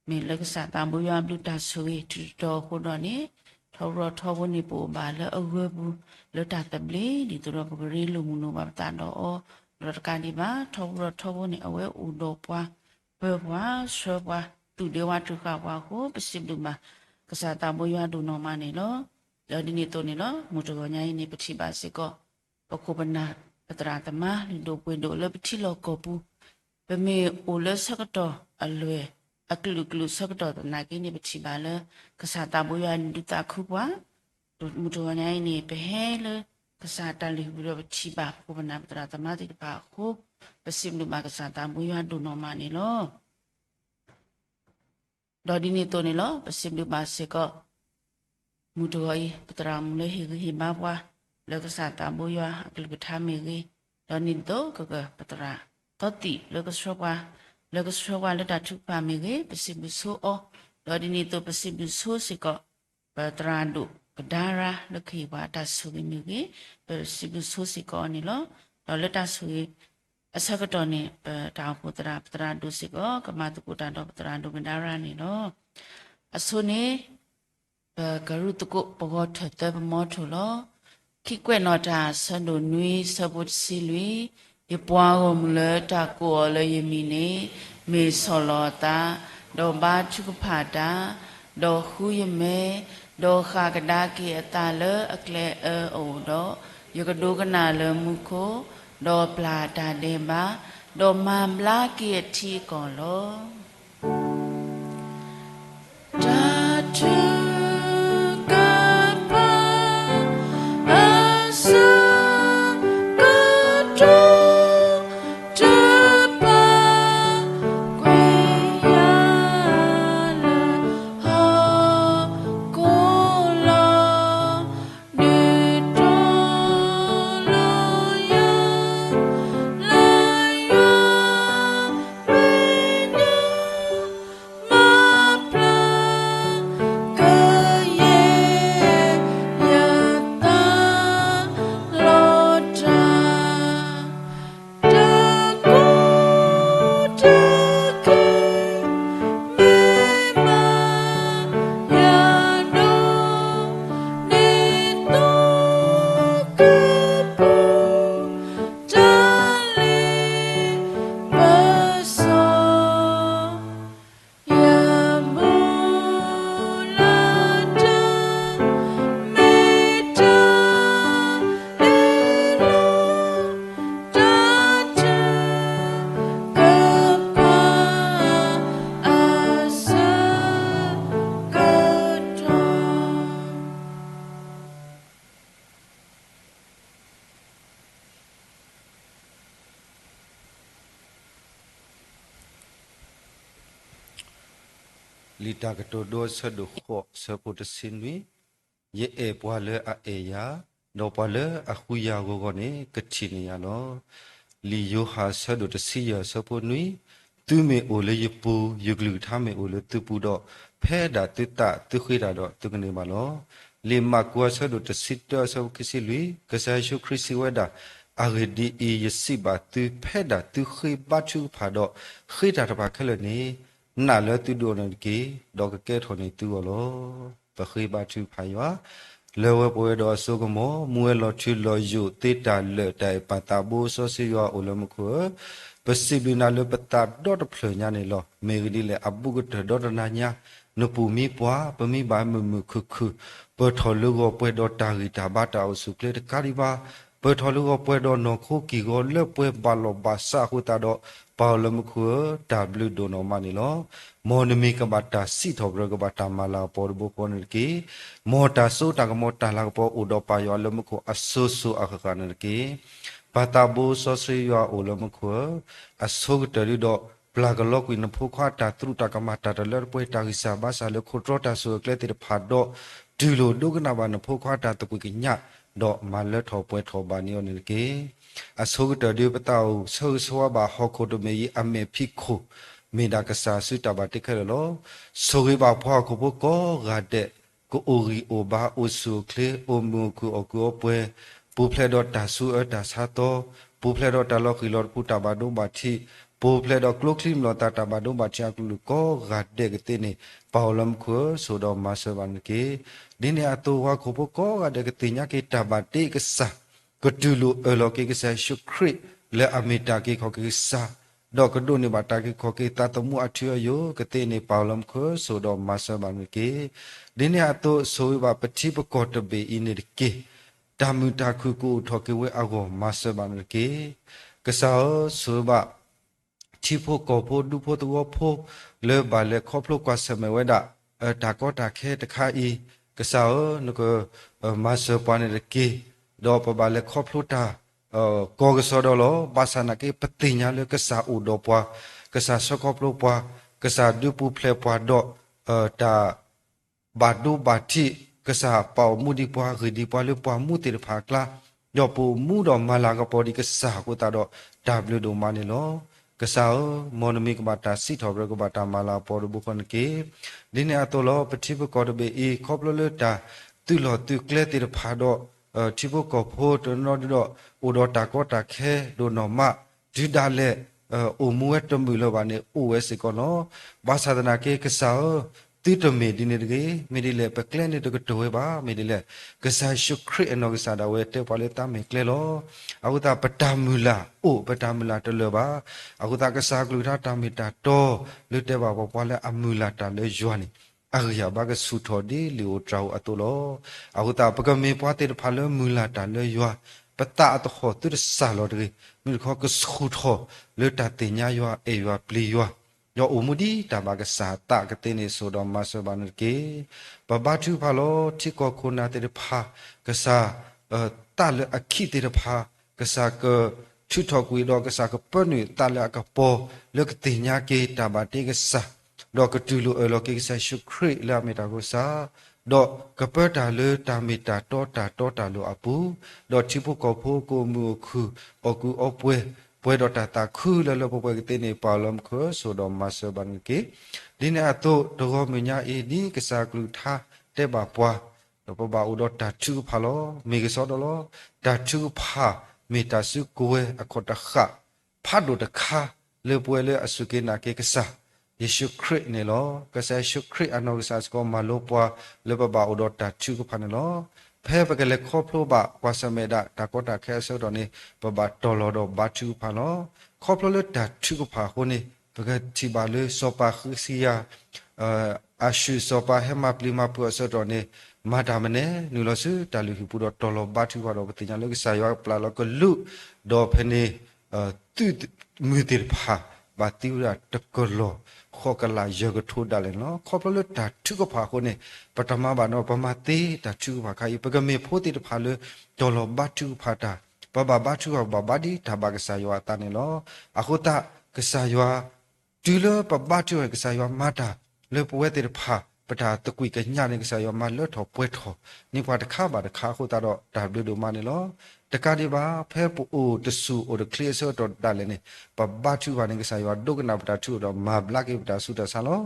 မ့ၢ်လၢကစၢ်သးဘိယွၤဘျုးတၢ်ဆိၣ်ဂ့ၤ ထုးတတီၤအဃိဒီးန့ၣ် ထီဘိထီဘိန့ၣ် ပအိၣ်ဘၣ်လၢအဂၢၢ်ပူၤ လၢတၢ်သဘျ့ ဒ်သိးဒီးပကရ့လိာ်မုာ်လိာ်ဘၣ်ပသးဒီးအီၤ ဒီးတကးဒံးဘၣ် ထီဘိထီဘိန့ၣ် အဝဲအိၣ်ဒီးပှၤ ပၢပှၤ ဆှၢပှၤ သူၣ်ဒ့ဝးတဃာ်ပှၤအဃိ ပစံးဘျုးဘၣ် ကစၢ်သးဘိယွၤဒိၣ်နီၢ်မးန့ၣ်လီၤ. ဒီးဒ်န့ၣ်အသိးန့ၣ်လီၤ မုၢ်တဂီၤညါအံၤန့ၣ် ပထံၣ်ဘၣ်စ့ၢ်ကီး ပခိၣ်ပနၢ် ပသရၣ်သမါ လုၢ်ဒိၣ်ပှ့ၤဒိၣ်လၢပထံလီၢ်ကီၢ်ပူၤ ပမ့ၢ်အိၣ်လၢဆၢကတီၢ်အလွဲၢ် အကလုာ်ကလုာ်ဆၢကတီၢ်သနာ်က့န့ၣ် ပထံၣ်ဘၣ်လၢ ကစၢ်သးဘိယွၤန့ၣ် ဒုးသးခုပှၤ မုၢ်တဂီၤညါအံၤန့ၣ် ပဟဲလၢ ကစၢ်တၢ်လုၢ်ဟံၣ်ပူၤဒီးပထံၣ်ဘၣ် ပခိၣ်ပနၢ်ပသရၣ်သမါသ့ၣ်တဖၣ်အဃိ ပစံးဘျုးဘၣ်ကစၢ်သးဘိယွၤဒိၣ်နီၢ်မးန့ၣ်လီၤ. ဒီးဒ်န့ၣ်အသိးန့ၣ်လီၤ ပစံးဘျုးဘၣ်စ့ၢ်ကီး မုၢ်တဂီၤအံၤ ပသရၣ်မုၣ်လၢဟ့ၣ်ဂံၢ်ဟ့ၣ်ဘါပှၤ လၢကစၢ်သးဘိယွၤအကလုၢ်ကထါမ့ၢ်ဂ့ၤ, ဒီးဒ်န့ၣ်အသိး ကကပသရၣ်သီသံၣ်လၢကဆှၢပှၤ, လၢကဆှၢပှၤလၢတၢ်ထုကဖၣ်မ့ၢ်ဂ့ၤ, ပစံးဘျုးဆိအီၤ, ဒီးဒ်န့ၣ်အသိး ပစံးဘျုးဆိစ့ၢ်ကီး ပသရၣ်ဒိၣ်ကဒါရၤ လၢကဟ့ၣ်ပှၤတၢ်ဆိၣ်ဂ့ၤမ့ၢ်ဂ့ၤ, ပစံးဘျုးဆိစ့ၢ်ကီးအီၤန့ၣ်လီၤ. ဒီးလၢတၢ်ဆိၣ်ဂ့ၤ အဆၢကတီၢ်န့ၣ် ပတၢ်အိၣ်ဖှိၣ်သရၣ် ပသရၣ်ဒိၣ်စ့ၢ်ကီး ကမၤသကိးတၢ်ဒီးပသရၣ်ဒိၣ်ကဒါရၤန့ၣ်လီၤ. အဆိန့ၣ် ပကရူၢ်သကိးပဂီၤထၢၣ်သၢပမီထိၣ်လီၤ. ခံကွဲးနီၣ်တၢ်အဆၢဒိၣ်နွံ ဆၢဖိတဆံလွံၢ်, ယပှၤဂီၢ်မုၢ်လၢတၢ်ကိးအီၤလၢယမံၤန့ၣ် မ့ၢ်ဆီၣ်လီၤအသး, ဒီးဘါထုကဖၣ်တၢ်, ဒီးဃုယမဲ, ဒီးဃၣ်ကဒါက့ၤအသးလၢအကျဲအၢအအိၣ်ဒီး, ယကဒိကနၣ်လၢမူခိၣ်, ဒီးပျၢ်တၢ်ဒဲးဘး, ဒီးမၤဘျါက့ၤအထံအကီၢ်လီၤ. တၢ်ထုကဖၣ်အဆၢကတီၢ် တပာ်ကွံာ်ယၤလၢဟီၣ်ခိၣ်လီၤ. ဒုးတီၤလီၤယၤ လၢယွၤမဲာ်ညါ မၤပျၢ်ကယဲၢ်ယသးလီၤတၢ် တၢ်ကိၢ်တၢ်ဂီၤ မ့ၢ်မၤယၤဒိၣ်န့ၢ် သိကပူၤ တၢ်လ့ပစီ ယဘူးလၢတၢ် မ့ၢ်တၢ်အ့ၣ်လိာ် တၢ်ထုကဖၣ်အဆၢကတီၢ် လံာ်တၢ်ကတိၤဒိ အဆၢဒိၣ်ဃိး အဆၢဖိတဆံနွံ, ယအဲၣ်ပှၤလၢအအဲၣ်ယၤ, ဒီးပှၤလၢအဃုယၤအဂီၢ်ဂီၢ်န့ၣ် ကထံၣ်န့ၢ်ယၤလီၤ. လံာ်ယိၤဟၣ် အဆၢဒိၣ်တဆံယဲၢ် အဆၢဖိနွံ, သုမ့ၢ်အိၣ်လၢယပူၤ, ယကလုၢ်ကထါမ့ၢ်အိၣ်လၢသုပူၤဒီး, ဖဲဒၣ်သုသးသုဃ့တၢ်ဒီး သုကန့ၢ်ဘၣ်လီၤ. လံာ်မၢ်ကူး အဆၢဒိၣ်တဆံတၢ အဆၢဖိခံဆံလွံၢ်, ကစၢ်ယ့ၣ်ၡူးခရံာ်စံးဝဲဒၣ်, အဂ့ၢ်ဒ်အံၤ, ယစံးဘၣ်သု, ဖဲဒၣ်သုဃ့ဘါထုကဖၣ်ဒီး ဃ့တၢ်တဖၣ်ခဲလၢာ်န့ၣ်, နာ်လၢသုဒုးအီၤန့ၣ်တက့ၢ်, ဒီးကကဲထီၣ်န့ၢ်သုဂီၢ်လီၤ. ပဃ့ဘါထုကဖၣ်ယွၤ, လၢဝဲပဝဲဒီးအစိကမီၤ, မူဝဲလီၤထူလီၤယိာ်သ့တၢ်လၢာ်တၢ်အံၤ ပၢ်သးဘိစီဆှံယွၤအိၣ်လၢမူခိၣ်ဧၢ, ပစံးဘျုးနၤလၢပသးဒီတဖျၢၣ်ညါန့ၣ်လီၤ. မ့ၢ်ဂ့ၢ်ဒ်လဲၣ် အဘူးကတၢၢ်ဒီတနၤညါ, နပူၤမံပှၤ, ပမံဘၣ်မုာ်မုာ်ခုၣ်ခုၣ်, ပၢၢ်ထီၣ်လၢဂီၤပှဲၤဒီးတၢ်ဂံၢ်တၢ်ဘါတၢ်အိၣ်ဆူၣ်အိၣ်ချ့တကးဒံးဘၣ်, ပၢၢ်ထီၣ်လၢဂီၤပှဲၤဒီးနီၢ်ခိကံၢ်ဂီၤလၢပှဲၤဘၣ်လီၢ်ဘၣ်စးအဃိသတးဒီး, ပၢ်အိၣ်လၢမူခိၣ်ဧၢ, တၢ်ဘျုးဒိၣ်နီၢ်မးန့ၣ်လီၤ. မ်နမံၤကဘၣ်တၢ်စံးထီၣ်ပတြၢၤ ကဘၣ်တၢ်မၤလၤကပီၤတဘိဃီန့ၣ်တက့ၢ်. မ်တၢ်စိတၢ်ကမီၤတၢ်လၤကပီၤအိၣ်ဒီးပၢ်ယွၤလၢမူခိၣ်အစိၤစိၤအဃၣ်ဃၣ်န့ၣ်တက့ၢ်. ပၢ်သးဘိစီဆှံယွၤအိၣ်လၢမူခိၣ်ဧၢ, အဆိကတၢၢ်ဒုဒီး ပျၢ်ကလီကွံာ်နဖိခွါတၢ်သရူးတၢ်ကမၣ် တၢ်တလၢတပှဲၤ တၢ်ဂံၢ်စၢ်ဘါစၢ်လၢခိၣ်တြီတၢ်ဆိၣ်အၢကျဲသ့ၣ်တဖၣ်ဒီး, တူၢ်လိာ်ဒိကနၣ်ဘၣ်နဖိခွါတၢ်သကွၢ်ကညး, ဒီးမၤလၢထီၣ်ပှဲၤထီၣ်ဘၣ်န့ၢ်အီၤန့ၣ်တက့ၢ်. အဆိကတၢၢ်ဒုး ပသးအိၣ်ဆၢဂ့ၤဆၢဝါဘၣ်ဟီၣ်ခိၣ်တဘ့ၣ်အံၤ အမဲာ်ဖံးခိၣ် မ့ၢ်ဒၣ်ကစၢ်ဆူတၢ်ဘၣ်တ့ခဲလၢာ်လီၤ. ဆိၣ်ဂ့ၤဘၣ်ပှၤဟီၣ်ခိၣ်ဖိကိးဂၤဒဲး ကအိၣ်ဂံၢ်အိၣ်ဘါ အိၣ်ဆူၣ်အိၣ်ချ့ အိၣ်မုာ်အိၣ်ခုၣ် အီၣ်ကုၢ်အီပှဲၤ, ပူၤဖျဲးဒီးတၢ်ဆူးအၢတၢ်ဆါသီ, ပူၤဖျဲးဒီးတၢ်လီၤဃံၤလီၤတပူၤ တၢ်ဘၣ်ဒိဘၣ်ထံး, ပူၤဖျဲးဒီးကျိချံမျိာ်သၣ် တၢ်ဘၣ်ဒိဘၣ်ထံးအကလုာ်ကိးဂၤဒဲးကသ့န့ၣ် ပၢ်အိၣ်လၢမူခိၣ်ဧၢ ဆိၣ်ဒီးမၤစၢၤဘၣ်န့ၣ်တက့ၢ်. ဒ်န့ၣ်အသိး ပှၤဟီၣ်ခိၣ်ဖိကိးဂၤဒဲးကသ့ၣ်ညါက့ၤတၢ်ဘၣ်တ့ကစၢ်, ကတူၢ်လိာ်အၢၣ်လီၤက့ၤကစၢ်ယ့ၣ်ၡူးခရံာ် လၢအမ့ၢ်တၢ်က့ၤခီၣ်က့ၤကစၢ်, ဒီးကဒိးန့ၢ်ဘၣ်တၢ်က့ၤခီၣ်က့ၤသးသမူအထူအယိာ်ကသ့န့ၣ် ပၢ်အိၣ်လၢမူခိၣ်ဧၢ ဆိၣ်ဒီးမၤစၢၤဘၣ်န့ၣ်တက့ၢ်. ဒ်န့ၣ်အသိး ဆိၣ်ဂ့ၤဘၣ်ပထံပကီၢ်တဘ့ၣ်အံၤန့ၣ်တက့ၢ်. တၢ်မုာ်တၢ်ခုၣ်ကအိၣ်ထီၣ်က့ၤဝဲအဂီၢ် မၤစၢၤဘၣ်န့ၣ်တက့ၢ်. ကစၢ်ဧၢ, ဆိၣ်ဂ့ၤဘၣ် ထံဖိကီၢ်ဖိ ဒူဖိသဝီဖိ လၢဘၣ်လဲၤခီဖျိကွၢ်ဆၢၣ်မဲာ်ဝဲဒၣ် တၢ်ကီတၢ်ခဲတခါအံၤ, ကစၢ်ဧၢ, နက မၤစၢၤပှၤန့ၣ်တက့ၢ်. ဒီးပဘၣ်လဲၤခီဖျိတၢ် ကီကစီဒီလီၤ. ဘၣ်ဆၣ်သနာ်က့ ပသ့ၣ်ညါလၢကစၢ်အိၣ်ဒီးပှၤ, ကစၢ်ဆှၢခီဖျိပှၤ, ကစၢ်ဒုးပူၤဖျဲးပှၤဒီး တၢ် ဘၣ်ဒိဘၣ်ထံး, ကစၢ်ပာ်အိၣ်မူဒံးပှၤ ဂ့ၢ်ဒံးပှၤလၢပှၤမူသ့ၣ်တဖၣ်အကျါ, ဒီးပအိၣ်မူဒီးမၤလၤကပီၤဒံးကစၢ်အဃိသတးဒီး တၢ်ဘျုးဒိၣ်မးန့ၣ်လီၤ. ကစၢ်ဧၢ, မ်နမံၤကဘၣ်တၢ်စံးထီၣ်ပတြၢၤ ကဘၣ်တၢ်မၤလၤကပီၤတဘိဃီန့ၣ်တက့ၢ်. ဒ်န့ၣ်အသိးလီၤ ပထံပကီၢ်တဘ့ၣ်အံၤ ခီဖျိလၢတၢ်သုးလီၢ်သုးကျဲသ့ၣ်တဖၣ်ဒီး ထံဖိကီၢ်ဖိတနီၤဒုဒီး အိၣ်ဒီးတၢ်ကီတၢ်ခဲဒိၣ်နီၢ်မး, တုၤဒၣ်လဲာ် အိၣ်မူဝဲတမုာ်လၢၤဘၣ်န့ၣ် အိၣ်ဝဲစ့ၢ်ကီးလီၤ. ဘၣ်ဆၣ်သနာ်က့ ကစၢ်ဧၢ, သုတမ့ၢ်ဒ်န့ၣ်တဂ့ၤ. မ့ၢ်ဒ်လဲၣ် ပကျဲန့ၣ်တကတၢၢ်ဝဲဘၣ်. မ့ၢ်ဒ်လဲၣ် ကစၢ်ယ့ၣ်ၡူးခရံာ်အနီၢ်ကစၢ်ဒၣ်ဝဲတဲပှၤလၢသးမ့ၢ်ကျဲလီၤ. အဃိသတး ပတၢ်မုၢ်လၢ်အိၣ် ပတၢ်မုၢ်လၢ်တလၢာ်ဘၣ်. အဃိသတး ကစၢ်အကလုၢ်ကထါတၢ်မ့ၢ်တၢ်တီ လၢတဲဘၣ်ပှၤ ပှၤလၢအမုၢ်လၢ်တၢ်လၢယွၤန့ၣ် အဂံၢ်အဘါကဆူၣ်ထီၣ်ဒ်လံာ်ဧိၤတြၤဧိၤအသိးလီၤ. အဃိသတး ပကမ့ၢ်ပှၤသ့ၣ်တဖၣ်လၢမုၢ်လၢ်တၢ်လၢယွၤ, ပသးအသဟီၣ်သုတစၢ်လီၤတဂ့ၤ. မ့ၢ်တခီ ကဆူၣ်ထီၣ်လၢတၢ်သ့ၣ်ညါယွၤ အဲၣ်ယွၤပျံၤယွၤ, ဒီးအိၣ်မူဒ်တၢ်ဘၣ်ကစၢ်အသးကသ့န့ၣ် ဆိၣ်ဒီးမၤစၢၤဘၣ်န့ၣ်တက့ၢ်. ပဘါထုကဖၣ်လီၤ. ထံကီၢ်ခိၣ်နၢ်သ့ၣ်တဖၣ်, ကစၢ် သးလၢအခံးသ့ၣ်တဖၣ်, ကစၢ်ကထုးထီၣ်ကွံာ်ဒီး ကစၢ်ကပၢနုာ်သးလၢအကပီၤ လၢကသ့ၣ်ညါက့ၤတၢ်ဘၣ်တ့ကစၢ်, ဒီးကတူၢ်လိာ်အၢၣ်လီၤက့ၤကစၢ်ယ့ၣ်ၡူးခရံာ်လၢအမ့ၢ်တၢ်ကစၢ်, ဒီးကပၢတၢ်လၢတၢ်မ့ၢ်တၢ်တီတၢ်တီတၢ်လိၤအပူၤ, ဒီးထံဖိကီၢ်ဖိကအိၣ်မုာ်အိၣ်ခုၣ် အီၣ်ကုၢ်အီပှဲၤ, ပှဲၤဒီးတၢ်သးခုလၢလၢပှဲၤပှဲၤကသ့န့ၣ် ပၢ်လၢမူခိၣ်ဧၢ ဆိၣ်ဒီးမၤစၢၤဘၣ်န့ၣ်တက့ၢ်. ဒ်န့ၣ်အသိး တဂီၤမုၢ်ညါအံၤ ဒ်ကစၢ်ကလုၢ်ကထါတဲဘၣ်ပှၤ, ဒီးပဘၣ်အိၣ်ဒီးတၢ်ထုကဖၣ်လီၤ. မ့ၢ်ကစီဒီလီၤ. တၢ်ထုကဖၣ်မ့ၢ်တၢ်စုကဝဲၤအခီၣ်တဃာ် ဖးဒိၣ်တခါ လၢပဝဲလၢအစူၢ်က့ၤနာ်က့ၤကစၢ်ယ့ၣ်ၡူးခရံာ်န့ၣ်လီၤ. ကစၢ်ယ့ၣ်ၡူးခရံာ်အနီၢ်ကစၢ်စ့ၢ်ကီး မၤလိပှၤလၢပဘၣ်အိၣ်ဒီးတၢ်ထုကဖၣ်န့ၣ်လီၤ. ဖဲပကလဲၤခီဖျိဘၣ်ကွၢ်ဆၢၣ်မဲာ်ဒၣ်တၢ်ကီတၢ်ခဲအဆၢကတီၢ်န့ၣ် ပဘၣ်တီၢ်လီၤဒီးဘါထုကဖၣ်လီၤ. ခီဖျိလၢတၢ်ထုကဖၣ်အဃိန့ၣ် ပကထံၣ်ဘၣ်လၢစီၤပၤဃ့စကံယၤ အၤၡူၢ်စီၤပၤဟဲမၤပျံၤမၤဖုးအဆၢကတီၢ်န့ၣ် မၤတၢ်မနုၤလဲၣ် နုာ်လီၤဆူတၢ်လုၢ်ဟံၣ်ပူၤဒီးတီၢ်လီၤဘါထုကဖၣ်ဒီး ပသ့ၣ်ညါလၢကစၢ်ယွၤပျၢ်လီၤကလူး, ဒီးဖဲန့ၣ် သုးမုၢ်သ့ၣ်တဖၣ် ဘၣ်သံဝဲဒၣ်တကလီၢ် ဃိးကလးယဲၢ်ကထိဒၣ်လဲာ်န့ၣ်လီၤ. ခီဖျိလၢတၢ်ထုကဖၣ်အဃိန့ၣ် ပတၢ်မၤဘၣ်နီၤ ပမၤသ့တၢ်ထုကဖၣ်ခါအံၤ ပကမ့ၢ်ဖိသ့ၣ်တဖၣ်လၢ တီၢ်လီၤဘါထုကဖၣ်တၢ်, ပဘၣ်ဘါထုကဖၣ် ပဘၣ်ဘါဒ်တၢ်ဘၣ်ကစၢ်ယွၤအသးန့ၣ်လီၤ. အဃိသတး ကစၢ်ယွၤ တုၤလၢပဘါထုကဖၣ် ကစၢ်ယွၤမၤတၢ် လၢပဝဲသ့ၣ်တဖၣ် ပတၢ်သကွံာ်ကညးန့ၣ် ကစၢ်ယွၤမၤလၢထီၣ်ပှဲၤထီၣ်န့ၢ်ပှၤတခါဘၣ်တခါအဃိသတးဒီး တၢ်ဘျုးဒိၣ်မးန့ၣ်လီၤ. တကးဒံးဘၣ် ဖဲပအိၣ်တဆူၣ်အိၣ်တချ့အဆၢကတီၢ်ဒၣ်လဲာ်န့ၣ် ပဘါထုကဖၣ်န့ၣ် ကစၢ်ယွၤဒိကနၣ်ပတၢ်ထုကဖၣ်ဒီး မၤဘျါက့ၤပတၢ်ဆူးတၢ်ဆါလီၤ.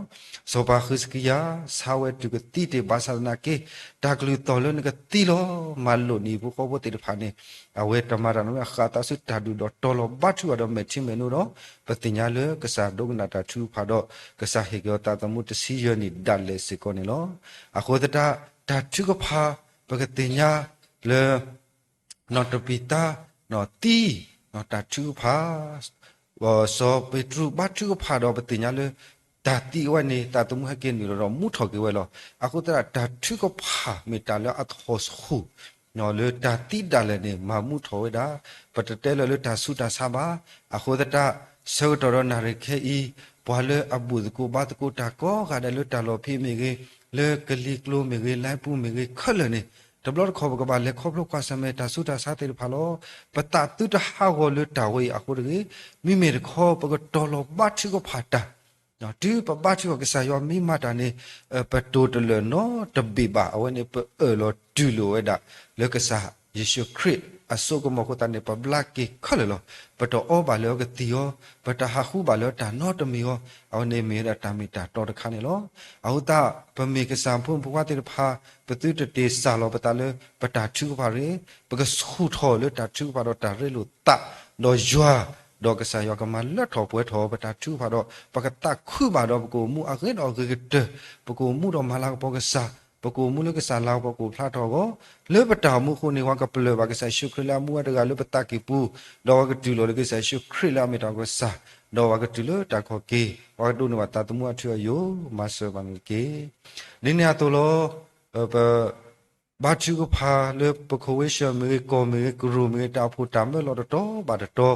စီၤပၤဃ့စကံယၤ ဆါဝဲတုၤကသံတ့ၢ် ဘၣ်ဆၣ်သနာ်က့ တၢ်ကလုၢ်သီၣ်လၢနကသံလီၤ မၤလိာ်န့ၢ်ဖိဃီဖိသ့ၣ်တဖၣ်န့ၣ် အဝဲတမၤတၢ်နီတမံၤ အဃၣ်သးဆူတၢ်ဒူၣ်ဒီး တီၢ်လီၤဘါထုကဖၣ်ဒီးမဲာ်ထံမဲာ်နိဒီး ပသ့ၣ်ညါလၢကစၢ်ဒိကနၣ်တၢ်ထုကဖၣ်ဒီး ကစၢ်ဟ့ၣ်က့ၤအီၤသးသမူတဆံယဲၢ်နံၣ်ဒၣ်လဲာ်စ့ၢ်ကီးန့ၣ်လီၤ. အဃိသတး တၢ်ထုကဖၣ် ပကသ့ၣ်ညါလၢ နီၢ်တပံၤသါ နီၢ်သံ နီၢ်တၢ်ထုကဖၣ် စီၤပ့းတရူးဘါထုကဖၣ်ဒီး ပသ့ၣ်ညါလၢ တၢ်သံအဝဲန့ၣ် သးသမူဟဲက့ၤနုာ်လီၤဒီး မူထီၣ်က့ၤဝဲလီၤ. အဃိသတး တၢ်ထုကဖၣ်မ့ၢ်တၢ်လၢအသဟီၣ်ဆူၣ် လၢတၢ်သံဒၣ်လဲာ်န့ၣ် မၤမူထီၣ်ဝဲဒၣ် ပတတဲလၢၤလၢတၢ်ဆူးတၢ်ဆါဘၣ်. အဃိသတး ဆၢကတီၢ်ဒီးနၣ်ရံၣ်ခဲအံၤ ပှၤလၢအဘူၣ်သကိးဘါသကိးတၢ်ကိးဂၤဒဲးလၢတၢ်လီၢ်ဖံးမ့ၢ်ဂ့ၤ, လၢကလံၤကျိၤမ့ၢ်ဂ့ၤ, လါပူၤမ့ၢ်ဂ့ၤ, ခဲလၢာ်န့ၣ် တဘျီတခီၣ်ပကဘၣ်လဲၤခီဖျိကွၢ်ဆၢၣ်မဲာ်တၢ်ဆူးတၢ်ဆါသ့ၣ်တဖၣ်လီၤ. ပသးသုတဟးဂီၤလၢတၢ်ဝဲအံၤအဃိတဂ့ၤ, မ့မ့ၢ်တခီ ပကတီၢ်လီၤဘါထုကဖၣ်တၢ် တုၤပဘါထုကဖၣ်ကစၢ်ယွၤမ့ၢ်မၤတၢ်န့ၣ် ပတိၢ်တလၢာ်နီတဘ့ၣ်ဘၣ်. အဝဲန့ၣ် ပအၢၣ်လီၤတူၢ်လိာ်ဝဲဒၣ် လၢကစၢ် ယ့ၣ်ၡူးခရံာ်အစိကမီၤအဃိသတးန့ၣ် ပဘျါက့ၤခဲလၢာ်လီၤ. ပတအီဘၣ်လၢအကသံၣ်အီၤ, ပတဟးဃုဘၣ်လၢတၢ်နီတမံၤအီၤ, အဝဲန့ၣ်မ့ၢ်ဝဲဒၣ်တၢ်မ့ၢ်တၢ်တီတခါန့ၣ်လီၤ. အဃိသတး ပမ့ၢ်ကစၢ်ဖိမုၣ်ဖိခွါသ့ၣ်တဖၣ် ပသုတတ့ၢ်စၢ်လီၤပသးလၢ ပတၢ်ထုကဖၣ်ရ့ၣ်, ပကဆူၣ်ထီၣ်လၢတၢ်ထုကဖၣ်ဒီးတၢ်ရ့လိာ်သး, ဒီးယွၤ, ဒီးကစၢ်ယွၤကမၤလၢထီၣ်ပှဲၤထီၣ်ပတၢ်ထုကဖၣ်ဒီး ပကသးခုဘၣ်ဒီး ပကအိၣ်မူအဂ့ၤဒီးအဂ့ၤကတၢၢ်, ပကအိၣ်မူဒီးမၤလၤကပီၤကစၢ်, ပကအိၣ်မူလၢကစၢ်လၤကပီၤကအိၣ်ဖျါထီၣ်အဂီၢ်, လၢပတၢ်အိၣ်မူအဃိန့ၣ် ပှၤကပလၢၢ်ဘၣ်ကစၢ်ယ့ၣ်ၡူးခရံာ်လၢအမူဝဲတဂၤလၢပသးကံၢ်ပူၤ, ဒီးပှၤကတူၢ်လိာ်လၢကစၢ်ယ့ၣ်ၡူးခရံာ်လၢအမ့ၢ်တၢ်ကစၢ်, ဒီးပှၤကတုၤလၢတၢ်ခီၣ်က့ၤ, ပှၤကဒိးန့ၢ်ဘၣ်သးသမူအထူအယိာ်, မၤစၢၤဘၣ်န့ၣ်တက့ၢ်. ဒ်န့ၣ်အသိးလီၤ, ပ ဘါထုကဖၣ်လၢပခိၣ်ဝ့ၢ်ဆၢၣ်မ့ၢ်ဂ့ၤ, ကီၢ်မ့ၢ်ဂ့ၤ, ကရူၢ်မ့ၢ်ဂ့ၤ, တၢ်အိၣ်ဖှိၣ်တၢ်မၢလီၤတတီၤဘၣ်တတီၤ,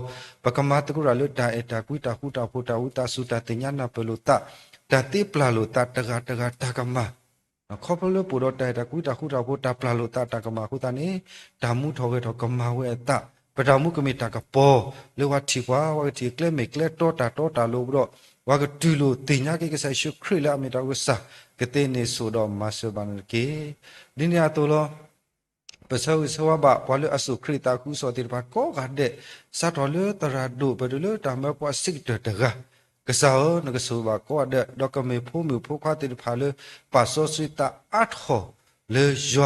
ပကမၤသကိးတၢ်လၢတၢ်အဲၣ်တၢ်ကွံ, တၢ်ဃူတၢ်ဖိး, တၢ်ဝံသးစူၤ, တၢ်သ့ၣ်ညါနၢ်ပၢၢ်လိာ်သး, တၢ်သ့ပျၢ်လိာ်သး, တဂၤတဂၤတၢ်ကမၣ်, ခီဖျိလၢပအိၣ်ဒီးတၢ်အဲၣ်တၢ်ကွံ, တၢ်ဃူတၢ်ဖိး, တၢ်ပျၢ်လိာ်သးတၢ်ကမၣ်အဃိသတးန့ၣ်, တၢ်မူထီၣ်ဂဲၤထီၣ်ကမၤဝဲအသး, ပတၢ်မူကမ့ၢ်တၢ်ကပီၤလၢပှၤထံၣ်ပှၤ, ပှၤကထံၣ်ကျဲမ့ၢ်ကျဲတီတၢ်တီတၢ်လိၤဒီး, ပှၤကတူၢ်လိာ်သ့ၣ်ညါက့ၤကစၢ်ယ့ၣ်ၡူးခရံာ်လၢအမ့ၢ်တၢ်ကစၢ်, ကသ့န့ၢ်ဆိၣ်ဒီးမၤစၢၤဘၣ်န့ၣ်တက့ၢ်. ဒ်န့ၣ်အသိးလီၤ, ပဆၢဂ့ၤဆၢဝါဘၣ် ပှၤလၢအစိာ်ခရံာ်သးခုကစီၣ်သ့ၣ်တဖၣ်ကိးဂၤဒဲး, စးထီၣ်လၢသရၣ်ဒိၣ် ပတုၤလၢတၢ်မၢပှၤစ့းကတၢၢ်တဂၤ, ကစၢ်ဧၢ, နကဆိၣ်ဂ့ၤဘၣ်ကိးဂၤဒဲး, ဒီးကမ့ၢ်ဖိမုၣ်ဖိခွါသ့ၣ်တဖၣ်လၢ ပာ်စီဆှံသးအါထီၣ်လၢယွ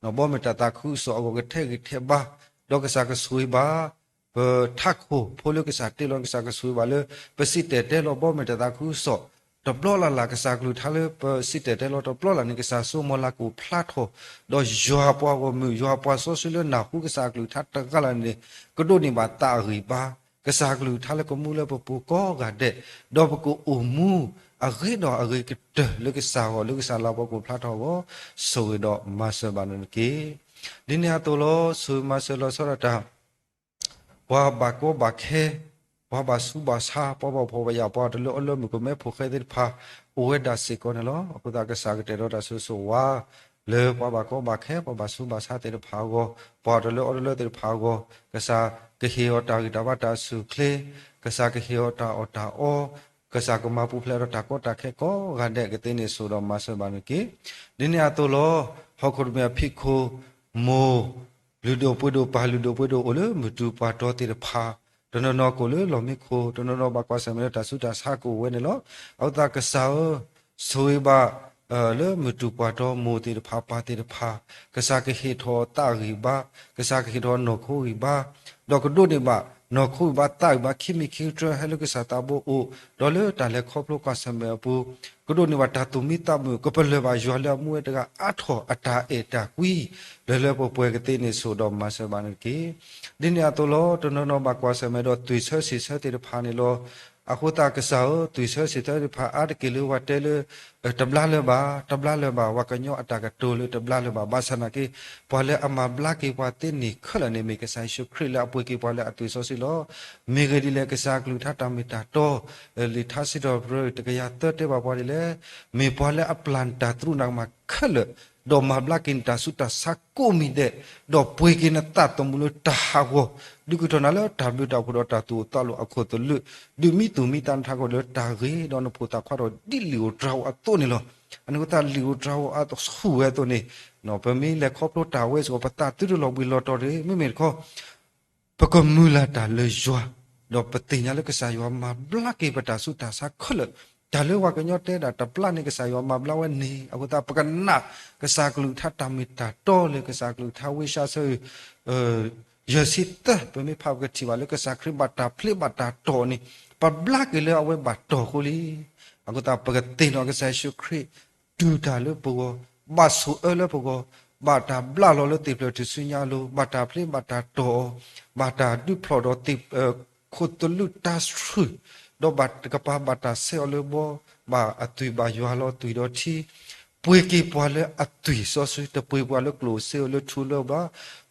ၤ, ဘီမုၢ်တၢ်သးခုကစီၣ်အဂီၢ်ကထဲးဂံၢ်ထဲးဘါ, ဒီးကစၢ်ကဆိၣ်ဂ့ၤဘၣ် ပထးခိၣ်ဖိလၢကစၢ်တ့လီၤ, ကစၢ်ကဆိၣ်ဂ့ၤဘၣ်လၢ ပစံၣ်တဲၤတဲလီၤဘီမုၢ်တၢ်သးခုကစီၣ်, တဘျီလၢ်လၢ် ကစၢ်ကလုၢ်ကထါလၢပစံၣ်တဲၤတဲလီၤတဘျီလၢ်လၢ်န့ၣ် ကစၢ်စိမိၤလၤကအိၣ်ဖျါထီၣ်, ဒီးယွၤပှၤဂီၢ်မုၢ် ယွၤပှၤစီဆှံလၢနၢ်ဟူကစၢ်ကလုၢ်ကထါတဂၤလၢ်လၢ်န့ၣ် ကဒိးန့ၢ်ဘၣ်သးအဂံၢ်ဘါ, ကစၢ်ကလုၢ်ကထါလၢကမူလၢပပူၤကိးဂၤဒဲး, ဒီးပကအိၣ်မူအဂ့ၤဒီးအဂ့ၤကတၢၢ်လၢကစၢ်အဂီၢ် လၢကစၢ်လၤကပီၤကအိၣ်ဖျါထီၣ်အဂီၢ်, ဆိၣ်ဂ့ၤဒီးမၤစၢၤဘၣ်န့ၣ်တက့ၢ်. ဒ်န့ၣ်အသိးလီၤ, ဆိၣ်ဂ့ၤမၤစၢၤလီၤဆီဒၣ်တၢ် ပှၤဘၣ်ကီဘၣ်ခဲ, ပှၤဘၣ်ဆူးဘၣ်ဆါ, ပှၤဘၣ်ဖှီၣ်ဘၣ်ယာ်, ပှၤတလၢအီၣ်လၢမုၢ်ကမဲဖိဃဲသ့ၣ်တဖၣ် အိၣ်ဝဲဒၣ်စ့ၢ်ကီးန့ၣ်လီၤ. အဃိသတးကစၢ်ကတဲာ်ဒီးတၢ်ဆိၣ်ဂ့ၤဆိၣ်ဝါ လၢပှၤဘၣ်ကီဘၣ်ခဲ, ပှၤဘၣ်ဆူးဘၣ်ဆါသ့ၣ်တဖၣ်အဂီၢ်, ပှၤတလၢအီၣ်တလၢသ့ၣ်တဖၣ်အဂီၢ်, ကစၢ်ကဟ့ၣ်အီၤတၢ်ဂံၢ်တၢ်ဘါတၢ်အဆူၣ်အချ့, ကစၢ်ကဟ့ၣ်အီၤတၢ်အီၣ်တၢ်အီ, ကစၢ်ကမၤပူၤဖျဲးဒီးတၢ်ကီတၢ်ခဲကိးဂၤဒဲး ကသ့န့ၢ်ဆိၣ်ဒီးမၤစၢၤဘၣ်န့ၣ်တက့ၢ်. ဒ်န့ၣ်အသိးလီၤ, ဟီၣ်ခိၣ်တမံၤအဖံးခိၣ် မိၢ် လုၢ်ဒိၣ်ပှ့ၤဒိၣ် ပၢ်လုၢ်ဒိၣ်ပှ့ၤဒိၣ်အိၣ်လၢမုၢ်တူၤပှၢ်တီၤသ့ၣ်တဖၣ်, တနီၤနီၤကအိၣ်လၢလီၢ်မံခိၣ်, တနီၤနီၤဘၣ်ကွၢ်ဆၢၣ်မဲာ်လၢတၢ်ဆူးတၢ်ဆါကအိၣ်ဝဲန့ၣ်လီၤ. အဃိသတးကစၢ်ဧၢ, ဆိၣ်ဂ့ၤဘၣ် လၢမုၢ်တူၤပှၢ်တီၤမိၢ်သ့ၣ်တဖၣ်ပၢ်သ့ၣ်တဖၣ်, ကစၢ်ကဟ့ၣ်ထီၣ်သးဂံၢ်ဘါ, ကစၢ်ကဟ့ၣ်ထီၣ်နီၢ်ခိဂံၢ်ဘါ, ဒီးကဒိးန့ၢ်ဘၣ် နီၢ်ခိဂံၢ်ဘါသးဂံၢ်ဘါ ခံမံၤခံကတြၢၤဟဲလၢကစၢ်သးဘိအိၣ်, ဒီးလၢတၢ်လဲၤခီဖျိကွၢ်ဆၢၣ်မဲာ်အပူၤ ကဒိးန့ၢ်ဘၣ်တၢ်သူၣ်မံသးမုာ် ကပလၢၢ်ဘၣ်ယွၤလၢအမူဝဲတဂၤအါထီၣ်အတၢ်အဲၣ်တၢ်ကွံ လၢလၢပှဲၤပှဲၤကသ့န့ၢ်ဆိၣ်ဒီးမၤစၢၤဘၣ်န့ၣ်တက့ၢ်. ဒ်န့ၣ်အသိးလီၤ, တနီၤနီၤဘၣ်ကွၢ်ဆၢၣ်မဲာ်ဒီးသွံၣ်ဆၢစံၣ်ဆၢသ့ၣ်တဖၣ်န့ၣ်လီၤ. အဃိသတးကစၢ်ဧၢ, သွံၣ်ဆၢစံၣ်ဆၢသ့ၣ်တဖၣ်အါတက့ၢ်လၢပှၤတဲလၢ တဘျါလၢၤဘၣ်, တဘျါလၢၤဘၣ်, ပှၤကညီအတၢ်ကတိၤလၢတဘျါလၢၤဘၣ်, ဘၣ်ဆၣ်နာ်က့ ပှၤလၢအမၤဘျါက့ၤပှၤသ့န့ၣ်ခဲလၢာ်န့ၣ် မ့ၢ်ကစၢ်ယ့ၣ်ၡူးခရံာ်လၢအပှ့ၤက့ၤပှၤလၢအသွံၣ်စီဆှံလီၤ. မ့ၢ်ဂ့ၢ်ဒ်လဲၣ် ကစၢ်ကလုၢ်ကထါတၢ်မ့ၢ်တၢ်တီ, လံာ်ထါစံးထီၣ်ပတြၢၤတကယၤသၢတဲဘၣ်ပှၤဒ်လဲၣ်, မ့ၢ်ပှၤလၢအပျၢ်နတၢ်သရူးနတၢ်ကမၣ်ခဲလၢာ်, ဒီးမၤဘျါက့ၤနတၢ်ဆူးတၢ်ဆါကိးမံၤဒဲး, ဒီးပှ့ၤက့ၤနသးသမူလၢတၢ်ဟးဂီၤ, ဒုးကထီၣ်နၤလၢတၢ်ဘျုးတၢ်ဖှိၣ်ဒီးတၢ်သူၣ်အိၣ်သးအိၣ်အခိၣ်သလုး, ဒုးမံသူၣ်မံသးနထးခိၣ်လၢတၢ်ဂ့ၤ, ဒီးနဖိသၣ်ခွါထီၣ်ဒ်လံာ်ဧိၤတြၤဧိၤအသိးန့ၣ်လီၤ. အန့ၣ်အဃိသတးလံာ်ဧိၤတြၤဧိၤအဆူၣ်ဝဲအသိးန့ၣ်, ပမ့ၢ်လဲၤခီဖျိတၢ်ဝဲစ့ၢ်ကီး ပသးသုတလီၤဘှံးလီၤတီၤတဂ့ၤ, မ့မ့ၢ်တခီ ပကမုၢ်လၢ်တၢ်လၢယွၤ, ဒီးပသ့ၣ်ညါလၢကစၢ်ယွၤမၤဘျါက့ၤပတၢ်ဆူးတၢ်ဆါခဲလၢာ်, တၢ်လၢပှၤကညီတဲဒၣ်တဘျါန့ၣ် ကစၢ်ယွၤမၤဘျါဝဲန့ၣ်, အဃိသတး ပကနၣ်ကစၢ်ကလုၢ်ကထါတၢ်မ့ၢ်တၢ်တီလၢ ကစၢ်ကလုၢ်ကထါဝ့ၡါဆၢ ယဲၢ်ဆံသၢ ပမ့ၢ်ဖးပကထံၣ်ဘၣ်လၢကစၢ်ခရံာ်ဘၣ်တၢ်ဖျ့ဘၣ်တၢ်တီၢ်န့ၣ်, ပဘျါက့ၤလၢအဝဲဘၣ်တီၢ်အဃိလံ. အဃိသတး ပကသ့ၣ်နီၣ်ကစၢ်ယ့ၣ်ၡူးခရံာ်, တူၢ်တၢ်လၢပဂီၢ်, ဘၣ်ဆိၣ်အၢလၢပဂီၢ်, ဘၣ်တၢ်ဘျးလီၤလၢသ့ၣ်ဖျၢၣ်ထူၣ်စုညါအလိၤ, ဘၣ်တၢ်ဖျ့ဘၣ်တၢ်တီၢ်အီၤ, ဘၣ်တၢ်ဒုးဖျိးဒီးသ့ၣ် ခိၣ်သလုးတၢ်ဆှုၣ်, ဒီးဘၣ်တကပၤဘၣ်တၢ်ဆဲးအီၤလၢဘီ, ဘၣ်အသွံၣ်ဘၣ်ယွၤလီၤသွံၣ်ဒီးထံ, ပှ့ၤက့ၤပှၤလၢအသွံၣ်စီဆှံ, တပှ့ၤပှၤလၢကျိၣ်စ့အီၤလၢထူလၢဘါ,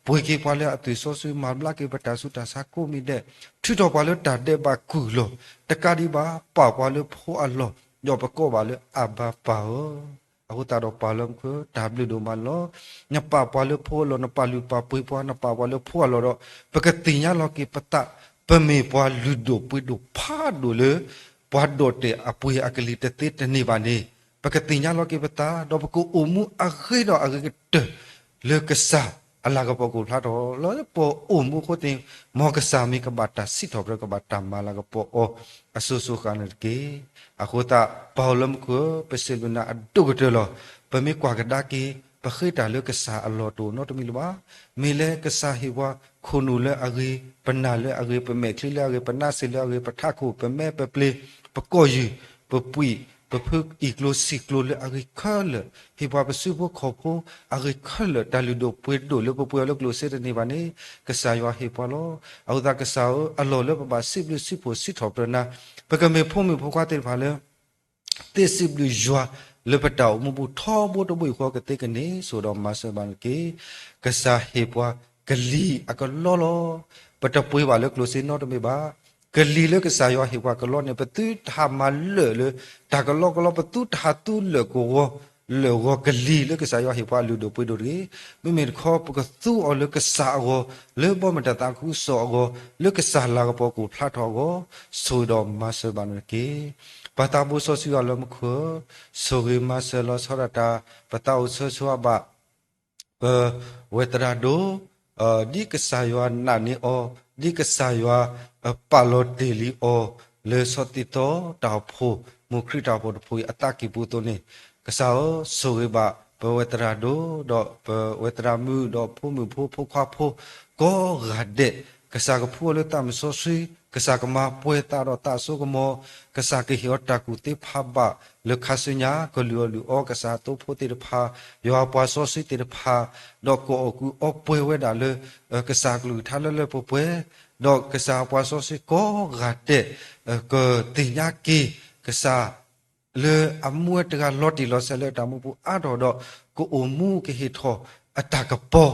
ပှ့ၤက့ၤပှၤလၢအသွံၣ်စီဆှံ, မၤဘျါက့ၤပတၢ်ဆူးတၢ်ဆါကိးမံၤဒဲး, ထုးထီၣ်ပှၤလၢတၢ်ဒဲးဘးကုၢ်လီၤ, တကးဒံးဘၣ် ပာ်ပှၤလၢဖိအလီၢ်, ဒီးပကိးဘၣ်လၢအဘၤပၢ်ဧၢ. အဃိသတးဒီးပၢ်လၢမူခိၣ် တၢ်ဘျုးဒိၣ်မးန့ၣ်လီၤ. နပာ်ပှၤလၢဖိအလီၢ်, နပာ်လုၢ်ပာ်ပှ့ၤပှၤ, နပာ်ပှၤလၢဖိအလီၢ်ဒီး ပကသ့ၣ်ညါလီၤက့ၤပသး, ပမ့ၢ်ပှၤလုၢ်ဒိၣ်ပှ့ၤဒိၣ်ဖးဒိၣ်လၢ ပှၤဒိးတဲာ်အပှ့ၤအကလံၤတသ့တန့ၢ်ဘၣ်န့ၣ်, ပကသ့ၣ်ညါလီၤက့ၤပသး, ဒီးပကအိၣ်မူအဂ့ၤဒီးအဂ့ၤကတၢၢ်လၢကစၢ် အလၤကပီၤကအိၣ်ဖျါထီၣ်လၢပအိၣ်မူအဃိသတး မ်ကစၢ်မ့ၢ်ကဘၣ်တၢ်စံးထီၣ်ပတြၢၤ ကဘၣ်တၢ်မၤလၤကပီၤအီၤအစိၤစိၤဃၣ်ဃၣ်န့ၣ်တက့ၢ်. အဃိသတး ပၢ်အိၣ်လၢမူခိၣ်ဧၢ, ပစံးဘျုးနၤအဒိၣ်ကတၢၢ်လီၤ. ပမ့ၢ်ကွၢ်ကဒါက့ၤ ပဃ့တၢ်လၢကစၢ်အလီၢ်တအိၣ်နီတမံၤလၢၤဘၣ်. မ့ၢ်လၢကစၢ်ဟ့ၣ်ပှၤခိၣ်နူာ်လၢအဂ့ၤ, ပနၢ်လၢအဂ့ၤ, ပမဲာ်ချံလၢအဂ့ၤ, ပနါစ့ၢ်လၢအဂ့ၤ, ပထးခိၣ်, ပမဲ, ပပျ့ၤ, ပကီၢ်ယူၢ်, ပပှံာ်, ပဖုအံၣ်ကျိၤဆံၣ်ကျိၤလၢအဂ့ၤခဲလၢာ်, ဟ့ၣ်ပှၤပစုဖိခီၣ်ဖိအဂ့ၤခဲလၢာ်, တၢ်လုၢ်ဒိၣ်ပှ့ၤဒိၣ်လၢပပှ့ၤအီၤလၢကျိၣ်စ့တန့ၢ်ဘၣ်န့ၣ် ကစၢ်ယွၤဟ့ၣ်ပှၤလီၤ. အဃိသတးကစၢ်ဧၢ, အလီၢ်လၢပဘၣ်စံးဘျုးစံးဖှိၣ်စံးထီၣ်ပတြၢၤနၤ, ပကမ့ၢ်ဖိမုၣ်ဖိခွါသ့ၣ်တဖၣ်လၢ သ့စံးဘျုးယွၤလၢပတၢ်အိၣ်မူပူၤထီဘိတဘိယူၢ်ဃီ ကသ့ကန့ၢ်ဆိၣ်ဒီးမၤစၢၤဘၣ်နၤတက့ၢ်. ကစၢ်ဟ့ၣ်ပှၤကလံၤအကလီလီၤ. ပတပှ့ၤဘၣ်လၢကျိၣ်စ့နီတမံၤဘၣ်. ကလံၤလၢကစၢ်ယွၤဟ့ၣ်ပှၤကလီန့ၣ် ပသုတဟးမၤလၢာ်လၢတၢ်ကလီကလီ, ပသုတဟးသူလၢာ်ကဝီၤ လၢာ်ဂီၤကလံၤလၢကစၢ်ယွၤဟ့ၣ်ပှၤအလုၢ်ဒိၣ်ပှ့ၤဒိၣ်တဂ့ၤ. မ့မ့ၢ်တခီ ပကသူအီၤလၢကစၢ်အဂီၢ်, လၢဘီမုၢ်တၢ်သးခုကစီၣ်အဂီၢ်, လၢကစၢ်လၤကပီၤကအိၣ်ဖျါထီၣ်အဂီၢ်, ဆိၣ်ဒီးမၤစၢၤဘၣ်နၤတက့ၢ်. ပၢ်သးဘိစီဆှံယွၤလၢမူခိၣ်ဧၢ, ဆိၣ်ဂ့ၤမၤစၢၤလီၤဆီဒၣ်တၢ် ပသးအိၣ်ဆၢဆိအဘၣ် ပဝဲသရၣ်ဒိၣ်, ဒ်ကစၢ်ယွၤနာ်န့ၢ်အီၤ, ဒ်ကစၢ်ယွၤပာ်လီၤတ့ၢ်လံအီၤ လၢဆီသံသီတၢ်အိၣ်ဖှိၣ် မူခရံာ်တၢ်အိၣ်ဖှိၣ်တဖှိၣ်အံၤအသးကံၢ်ပူၤအသိးန့ၣ်, ကစၢ်ဧၢ, ဆိၣ်ဂ့ၤဘၣ်ပဝဲသရၣ်ဒိၣ်, ဒီးပဝဲသရၣ်မုၣ်, ဒီးဖိမုၣ်ဖိ ဖိခွါဖိ ကိးဂၤဒဲး, ကစၢ်ကဖှူအီၤလၢသးမုၢ်စီဆှံ, ကစၢ်ကမၤပှဲၤသးဒီးသးစိကမီၤ, ကစၢ်ကဟ့ၣ်အီၤတၢ်ကူၣ်သ့ဖးဘၣ်လၢခါဆူညါ, ကလုၢ်အီၣ်လုၢ်အီကစၢ်အသိဖိသ့ၣ်တဖၣ်, ယွၤအပှၤစီဆှံသ့ၣ်တဖၣ်, ဒီးကအီၣ်ကူအီပှဲၤဝဲဒၣ်လၢ ကစၢ်အကလုၢ်ကထါလၢလၢပှဲၤပှဲၤ, ဒီးကစၢ်အပှၤစီဆှံကိးဂၤဒဲး ကသ့ၣ်ညါက့ၤ ကစၢ် လၢအမူဝဲတဂၤလီၤတံၢ်လီၤဆဲးလၢအတၢ်မူပူၤအါထီၣ်ဒီး ကအိၣ်မူကဟ့ၣ်ထီၣ်အတၢ်ကပီၤ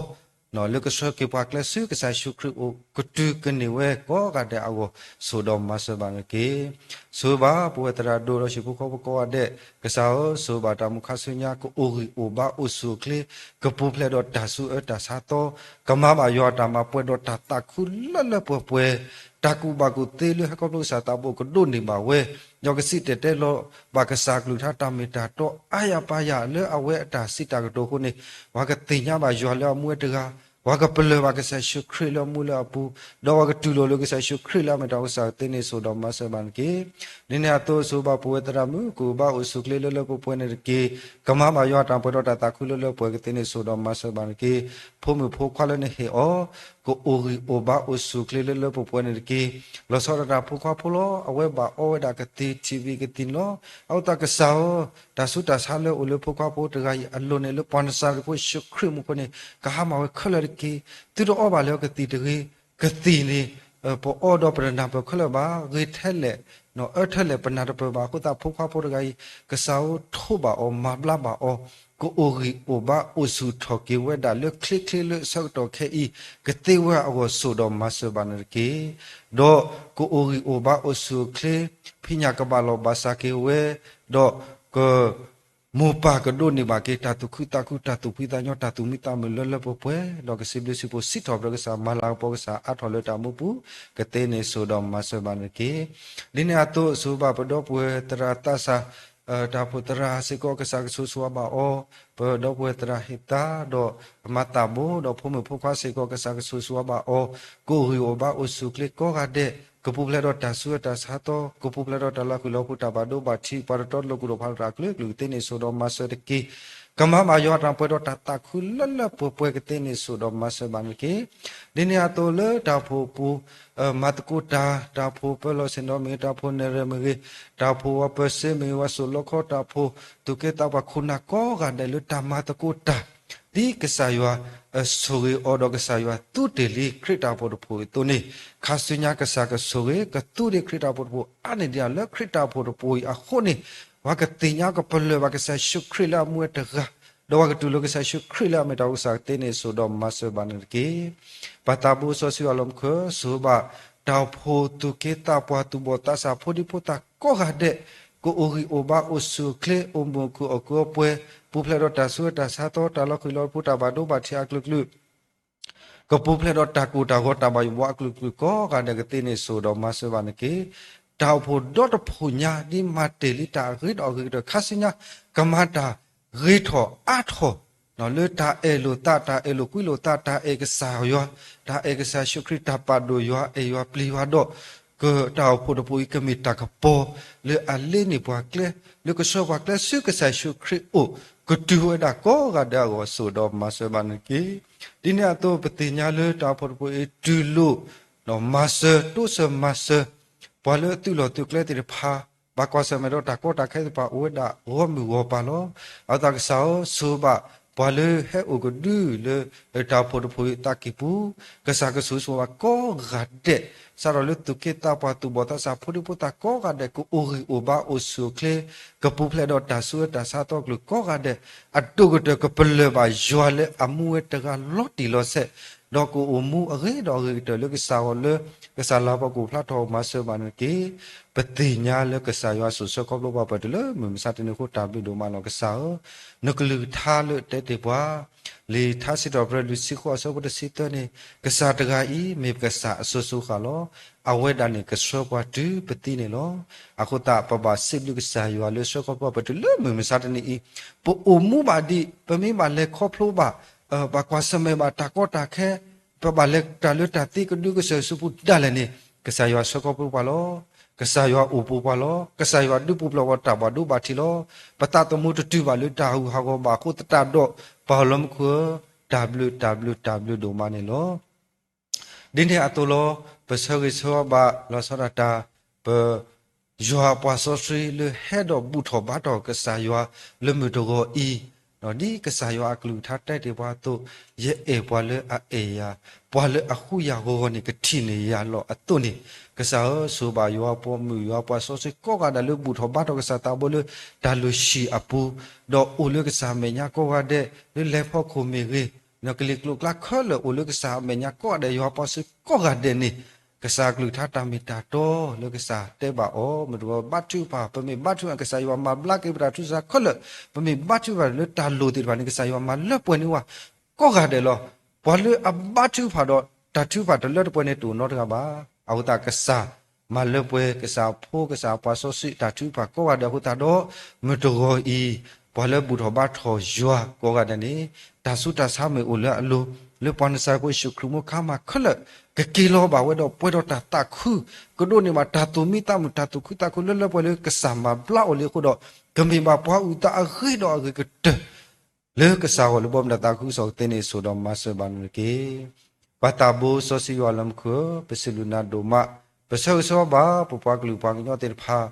လၢကဆှၢက့ၤပှၤကျဲဆူကစၢ်ယ့ၣ်ၡူးခရံာ်အအိၣ် ကတုၤကန့ၢ်ဝဲကိးဂၤဒဲးအဂီၢ် ဆိၣ်ဒီးမၤစၢၤဘၣ်နၤတက့ၢ်. ဆိၣ်ဂ့ၤဘၣ်ပဝဲသရၣ်ဒိၣ်ဒီးဟံၣ်ဖိဃီဖိကိးဂၤဒဲး, ကစၢ်ဧၢ, ဆိၣ်ဂ့ၤဘၣ်တၢ်မုၢ်ခါဆူညါ ကအိၣ်ဂံၢ်အိၣ်ဘါအိၣ်ဆူၣ်အိၣ်ချ့, ကပူၤဖျဲးဒီးတၢ်ဆူးအၢတၢ်ဆါသီ, ကမၤဘၣ်ယွၤအတၢ်မၤပှဲၤဒီးတၢ်သးခုလၢလၢပှဲၤပှဲၤ, တၢ်ကူၣ်ဘၣ်ကူၣ်သ့လၢဟဲခီဖျိကစၢ်သးဘိကဒိးန့ၢ်ဘၣ်ဝဲ, ဒီးကစံၣ်တဲၤတဲလီၤဘၣ်ကစၢ်အကလုၢ်ကထါတၢ်မ့ၢ်တၢ်တီအါယၤပါယၤလၢအဝဲအတၢ်စံးတၢ်ကတိၤအဃိန့ၣ်, ပှၤကသ့ၣ်ညါဘၣ်ယွၤလၢအမူဝဲတဂၤ, ပှၤကပလၢၢ်ဘၣ်ကစၢ်ယ့ၣ်ၡူးခရံာ်လၢအမူလၢအပူၤ, ဒီးပှၤကတူၢ်လိာ်လၢကစၢ်ယ့ၣ်ၡူးခရံာ်လၢအမ့ၢ်တၢ်ကစၢ်ကသ့န့ၣ် ဆိၣ်ဒီးမၤစၢၤဘၣ်နၤတက့ၢ်. ဒ်န့ၣ်အသိး ဆိၣ်ဂ့ၤဘၣ်ပဝဲသရၣ်မုၣ်ကအိၣ်ဘါအိၣ်ဆူၣ်ချ့လၢလၢပှဲၤပှဲၤန့ၣ်တက့ၢ်. ကမၤဘၣ်ယွၤအတၢ်ပှဲၤဒီးတၢ်သးခုလၢလၢပှဲၤပှဲၤကသ့န့ၣ် ဆိၣ်ဒီးမၤစၢၤဘၣ်နၤတက့ၢ်. ဖိမုၣ်ဖိခွါလၢနဟ့ၣ်အီၤ ကအိၣ်ဂံၢ်အိၣ်ဘါအိၣ်ဆူၣ်ချ့လၢလၢပှဲၤပှဲၤန့ၣ်တက့ၢ်. လီၤဆီဒၣ်တၢ်ဖိခွါဖိလီၤ. အဝဲဘၣ်အီဝဲဒၣ်ကသံၣ်ထံၣ်ဘံၣ်ကသံၣ်လီၤ. အဃိသတးကစၢ်ဧၢ, တၢ်ဆူးတၢ်ဆါလၢအိၣ်လၢဖိခွါဖိတဂၤအံၤအလိၤန့ၣ် လၢပှၤနစၤရ့းဖိယ့ၣ်ၡူးခရံာ်မူခိၣ်န့ၣ် ကဟါမၢ်ဝဲခဲလၢာ်တက့ၢ်. သုတအီဘၣ်လၢကသံၣ်တဂ့ၤ. ကသံၣ်န့ၣ် ပအီဒီးပတနၢ်ပၢၢ်ခဲလၢာ်ဘၣ်, ဂ့ၤထဲလဲၣ် အၢထဲလဲၣ် ပနၢ်တပၢၢ်ဘၣ်. အဃိသတးဖိခွါဖိတဂၤအံၤ ကစၢ်ဧၢထိးဘၣ်အီၤ မၤဘျါဘၣ်အီၤ, ကအိၣ်ဂံၢ်အိၣ်ဘါအိၣ်ဆူၣ်ထီၣ်က့ၤဝဲဒၣ်လၢချ့ချ့လၢအဆၢကတီၢ်ခဲအံၤ ကသ့ဝဲအဂီၢ် ဆိၣ်ဒီးမၤစၢၤဘၣ်နၤတက့ၢ်. ဒီးကအိၣ်ဂံၢ်အိၣ်ဘါအိၣ်ဆူၣ်အိၣ်ချ့, ဖံးညၣ်ကဘၣ်လီၤဘၣ်စးက့ၤဝဲ, ဒီးက မိၢ်ပၢ်ကဒိးန့ၢ်ဘၣ်က့ၤ တၢ်သူၣ်ခုသးခု တၢ်သူၣ်ဖှံသးညီ တၢ်သူၣ်မံသးမုာ်လၢလၢပှဲၤပှဲၤ, ဒီးကစံးဘျုးစံးဖှိၣ်စံးထီၣ်ပတြၢၤကစၢ် မၤလၤကပီၤကစၢ်အါထီၣ်လၢတၢ်မူပူၤ ကသ့န့ၣ် ဆိၣ်ဒီးမၤစၢၤဘၣ်နၤတက့ၢ်. ဒ်န့ၣ်အသိး ဆိၣ်ဂ့ၤဘၣ်ပဒီပုၢ်ဝဲၢ်သရၣ်သးစၢ် တၢ်အိၣ်ဖှိၣ်သရၣ်စ့ၢ်ကီး ကစၢ်ကဆိၣ်ဂ့ၤဘၣ်အီၤ, ပဒီပုၢ်ဝဲၢ်သရၣ်ဟ့ၣ်သါ ဒီးမၤသးဘိ ဒီးဖိမုၣ်ဖိခွါစ့ၢ်ကီး ကစၢ်ကဆိၣ်ဂ့ၤဘၣ်အီၤ, ကအိၣ်ဂံၢ်အိၣ်ဘါအိၣ်ဆူၣ်အိၣ်ချ့ကိးဂၤဒဲး, ကပူၤဖျဲးဒီးတၢ်ဆူးတၢ်ဆါသီ, ကပူၤဖျဲးဒီးတၢ်လီၤဃံၤလီၤဖိး တၢ်ဘၣ်ဒိဘၣ်ထံး ပှၤတတီတလိၤကူၣ်ဒီးဖးဒီးတၢ်အကလုာ်ကလုာ် ကသ့န့ၣ် ဆိၣ်ဒီးမၤစၢၤတက့ၢ်. ကမၤဘၣ်ယွၤအတၢ်ပှဲၤဒီးတၢ်သးခုလၢလၢပှဲၤပှဲၤ ကသ့န့ၣ် ဆိၣ်ဒီးမၤစၢၤဘၣ်နၤတက့ၢ်. ဒ်န့ၣ်အသိးလၢတၢ်အိၣ်ဖှိၣ်ပူၤ မၤသကိးတၢ်, တၢ်အိၣ်ဖှိၣ်ပၢလီၢ်ဆ့ၣ်နီၤမ့ၢ်ဂ့ၤ, တၢ်အိၣ်ဖှိၣ်နဲၣ်ရွဲၣ်မ့ၢ်ဂ့ၤ, တၢ်အိၣ်ဖှိၣ်ဝးပၢၤစ့မ့ၢ်ဂ့ၤ, ဝးစိာ်လီခီ, တၢ်အိၣ်ဖှိၣ်သူၣ်က့သးပှၢ်ခိၣ်နၢ်ကိးဂၤဒဲးလၢတၢ်မၤသကိးတၢ် ဒ်ကစၢ်ယွၤဆိၣ်ဂ့ၤအီၤဒီး ကစၢ်ယွၤသူတ့ၢ်လံခရံာ်တၢ်အိၣ်ဖှိၣ်တဖှိၣ်အသိးန့ၣ်, ခါဆူညါကစၢ်ကဆိၣ်ဂ့ၤကသူတ့ၢ်ခရံာ်တၢ်အိၣ်ဖှိၣ်တဖှိၣ် အါန့ၢ်ဒံးလၢခရံာ်တၢ်အိၣ်ဖှိၣ်တဖှိၣ်အံၤအဃိန့ၣ်, ပှၤကသ့ၣ်ညါကပလၢၢ်ဘၣ်ကစၢ်ယ့ၣ်ၡူးခရံာ်လၢအမူဝဲတဂၤ, ဒီးပှၤကတူၢ်လိာ်ကစၢ်ယ့ၣ်ၡူးခရံာ်လၢအမ့ၢ်တၢ်အိၣ်ဖှိၣ်ကသ့န့ၣ် ဆိၣ်ဒီးမၤစၢၤဘၣ်နၤတက့ၢ်. ပၢ်သးဘိစီဆှံအလီၢ်မူခိၣ် ဆိၣ်ဂ့ၤဘၣ် တၢ်အိၣ်ဖှိၣ်သူၣ်က့သးပှၢ် သူၣ်ဘီၣ်သးစၢ် ဖိဒံဖိသၣ်ကိးဂၤဒဲး ကအိၣ်ဂံၢ်အိၣ်ဘါအိၣ်ဆူၣ်အိၣ်ချ့ အိၣ်မုာ်အိၣ်ခုၣ် အီၣ်ကုၢ်အီပှဲၤ, ပူၤဖျဲးဒီးတၢ်ဆူးတၢ်ဆါသီ တၢ်လီၤဃံၤလီၤဖိး တၢ်ဘၣ်ဒိဘၣ်ထံးအကလုာ်ကလုာ် ကပူၤဖျဲးဒီးတၢ်ကိၢ်တၢ်ဂီၤ တၢ်ဘၣ်ယိၣ်ဘၣ်အကလုာ်ကလုာ်ကိးဂၤဒဲး ကသ့န့ၣ် ဆိၣ်ဒီးမၤစၢၤဘၣ်နၤတက့ၢ်. တၢ်အိၣ်ဖှိၣ်ဒီတဖှိၣ်ညါ ဒ်မၤတ့ၢ်လံတၢ်အဂ့ၤဒီးအဂ့ၤကတၢၢ် ခါဆူညါ ကမၤတၢ်ဂ့ၤထီၣ်အါထီၣ် လၢတၢ်အဲၣ်လိာ်သး တၢ်အဲၣ်လိာ်ကွံလိာ်သး တၢ်အဲၣ်ကစၢ်ယွၤ, တၢ်အဲၣ်ကစၢ်ယ့ၣ်ၡူးခရံာ် တၢ်ပာ်ဒိၣ်ယွၤ အဲၣ်ယွၤပျံၤယွၤဒီး ကတၢ်အိၣ်ဖှိၣ်တဖှိၣ်အံၤ ကမ့ၢ်တၢ်ကပီၤ လၢအလ့န့ၢ်ပှၤကျဲ, လၢကဆှၢပှၤကျဲဆူကစၢ်ယ့ၣ်ၡူးခရံာ်အအိၣ်, ကတုၤဝဲဒၣ်ကိးဂၤဒဲးအဂီၢ် ဆိၣ်ဒီးမၤစၢၤဘၣ်နက့ၤ. ဒ်န့ၣ်အသိး ပသ့ၣ်ညါလၢတၢ်အိၣ်ဖှိၣ်တဖှိၣ်အံၤ တူၢ်လိာ် ဒီးမၤစၢၤ တိစၢၤမၤစၢၤ ပှၤလၢအသုးလီၢ်သုးကျဲသ့ၣ်တဖၣ် ဘၣ်ကွၢ်ဆၢၣ်မဲာ်ဒီးတၢ်ကီတၢ်ခဲသ့ၣ်တဖၣ် အိၣ်ဝဲဒၣ်ဂီၢ်မုၢ်ဂီၢ်ပၤလီၤ. အဃိသတးကစၢ်ဧၢ ဆိၣ်ဂ့ၤဘၣ်ပှၤလၢဟဲအိၣ်ကဒုလၢ တၢ်အိၣ်ဖှိၣ်တဖှိၣ်အံၤအသးကံၢ်ပူၤ, ကစၢ်ကဆိၣ်ဂ့ၤဆိၣ်ဝါကိးဂၤဒဲး, စးထီၣ်လၢသူၣ်က့သးပှၢ် သူၣ်ဘီၣ်သးစၢ် ဖိဒံဖိသၣ်ကိးဂၤဒဲး ကအိၣ်ဂံၢ်အိၣ်ဘါအိၣ်ဆူၣ်အိၣ်ချ့, ကပူၤဖျဲးဒီးတၢ်ဆူးဝဲတၢ်ဆါအသီအကလုာ်ကိးဂၤဒဲး, အဒိၣ်ကတၢၢ်ကပလၢၢ်ဘၣ်ယွၤလၢအမူဝဲတဂၤလီၤတံၢ်လီၤဆဲး, ဒီးကအိၣ်မူအဂ့ၤဒီးအဂ့ၤကတၢၢ်လၢကစၢ်အဂီၢ်လၢ ကစၢ်လၤပှၤကအိၣ်ဖျါထီၣ်မၤစၢၤဘၣ်နက့ၤ. ပသ့ၣ်ညါလၢကစၢ်ယွၤဆိၣ်ဆၢခီဖျိဘၣ်ပှၤတုၤလၢမုၢ်မဆါတနံၤအဃိ တၢ်ဘျုးဒိၣ်မးလီၤကစၢ်ဧၢ. နကလုၢ်ကထါလၢတဲတ့ၢ်ပှၤ လံာ်ထါစံးထီၣ်ပတြၢၤလွံၢ်ဆံဃိးအဆၢဖိတဆံသၢန့ၣ်, ကစၢ်တဂၤအံၤ မ့ၢ်ပကစၢ်အစိၤစိၤဃာ်လီၤ. အဝဲဒၣ်န့ၣ်ကဆှၢပှၤတုၤပသံန့ၣ်လီၤ. အဃိသတး ပဘၣ်စံးဘျုးကစၢ်ယွၤလၢဆှၢခီဖျိပှၤတုၤလၢမုၢ်မဆါတနံၤအံၤ, ပအိၣ်မူဘၣ်ဒံး ပမ့ၢ်ဘၣ်လဲၤခီဖျိဘၣ် ဘၣ်ကွၢ်ဆၢၣ်မဲာ်ဘၣ်တၢ်ကီတၢ်ခဲ, ပဘၣ်လဲၤတၢ်လၢတၢ်သံကဒုကစၢၢ်ဆူပူၤဒၣ်လဲာ်န့ၣ်, ကစၢ်ယွၤဆှၢခီဖျိပှၤလီၤ. ကစၢ်ယွၤအိၣ်ပူၤပှၤလီၤ. ကစၢ်ယွၤဒုးပူၤဖျဲးပှၤတၢ်ဘၣ်ဒိဘၣ်ထံးလီၤ. ပသးသမူတတုၤဘၣ်လၢတၢ်ဟးဂူာ်ဟးဂီၤဘၣ်အဃိသတးဒီး ပၢ်လၢမူခိၣ်ဧၢ, တၢ်ဘျုးတၢ်ဘျုးတၢ်ဘျုးဒိၣ်မးန့ၣ်လီၤ. ဒ်န့ၣ်အသိးလီၤ. ပဆၢဂ့ၤဆၢဝါဘၣ်လီၤဆီဒၣ်တၢ် ပ ယွၤအပှၤစီဆှံလၢဟဲဒီးဘူၣ်ထီၣ်ဘါထီၣ်ကစၢ်ယွၤလၢမုၢ်တဂီၤအံၤ, ဒ်ကစၢ်ယွၤအကလုၢ်ကထါတဲတ့ၢ်ပှၤအသိး, ယအဲၣ်ပှၤလၢအအဲၣ်ယၤ, ပှၤလၢအဃုယၤဂီၤဂီၤန့ၣ် ကထံၣ်န့ၢ်ယၤလီၤအသိးန့ၣ်, ကစၢ်ဧၢ, ဆိၣ်ဘၣ်ယွၤပိာ်မုၣ်ယွၤပှၤစီဆှံကိးဂၤဒဲးလၢဘူၣ်ထီၣ်ဘါထီၣ်ကစၢ်သးဘိလၢတၢ်လုၢ်ဟံၣ်အပူၤ, ဒီးအိၣ်လၢကစၢ်အမဲာ်ညါကိးဂၤဒဲး, လၢလဲၤဖီခိၣ်မ့ၢ်ဂ့ၤ, ကလံၤကျိၤကျါခဲလၢာ်အိၣ်လၢကစၢ်အမဲာ်ညါကိးဂၤဒဲး, ယွၤပှၤစီဆှံကိးဂၤဒဲးန့ၣ် ကစၢ်အကလုၢ်ကထါတၢ်မ့ၢ်တၢ်တီလၢကစၢ်တဲဘၣ်အီၤ, မ့ၢ်တဘၣ်ဘါထုကဖၣ်, ပမ့ၢ်ဘါထုကဖၣ် ကစၢ်ယွၤမၤဘျါက့ၤပတၢ်ဆူးတၢ်ဆါခဲလၢာ်, ပမ့ၢ်ဘါထုကဖၣ်လၢတၢ်လိၣ်သ့ၣ်တဖၣ်န့ၣ် ကစၢ်ယွၤမၤလၢပှဲၤန့ၢ်ဝဲကိးဂၤဒဲးလီၤ. ပှၤလၢအဘါထုကဖၣ်ဒီး တၢ်ထုကဖၣ်တလၢတပှဲၤန့ၣ် တအိၣ်နီတဂၤဘၣ်. အဃိသတးကစၢ်မၤလၢပှဲၤ ကစၢ်ဖိ ကစၢ်ပှၤစီဆှံတၢ်ထုကဖၣ်ကိးဂၤဒဲးအဃိသတးဒီး မုၢ်တဂီၤအံၤ ပှၤလၢဘူၣ်ထီၣ်ဘါထီၣ်ယွၤကိးဂၤဒဲးန့ၣ် တၢ်ဆူးတၢ်ဆါမ့ၢ်အိၣ်လၢအလိၤ လၢပှၤနစၤရ့းဖိယ့ၣ်ၡူးခရံာ်မူခါမးခဲလၢာ် ကက့ၤလီၤဘၣ်ဝဲဒီးပှဲၤဒီးတၢ်သးခု ကဒိးန့ၢ်ဘၣ်တၢ်သူၣ်မံသးမုာ် တၢ်သူၣ်ခုသးခုလၢလၢပှဲၤလၢကစၢ်မၤဘျါအီၤလံအဃိဒီး ကမ့ၢ်ဘၣ်ပှၤအုၣ်သးအဂ့ၤဒီးအဂ့ၤကတၢၢ် လၢကစၢ်ဂီၢ်လၢဘီမုၢ်တၢ်သးခုကစီၣ်ကသ့န့ၣ် ဆိၣ်ဒီးမၤစၢၤဘၣ်နက့ၤ. ပၢ်သးဘိစီဆှံယွၤလၢမူခိၣ်ဧၢ, ပစံးဘျုးနၤဒိၣ်မး, ပဆၢဂ့ၤဆၢဝါဘၣ် ပပှၤကလုာ်ပှၤကညီသ့ၣ်တဖၣ်,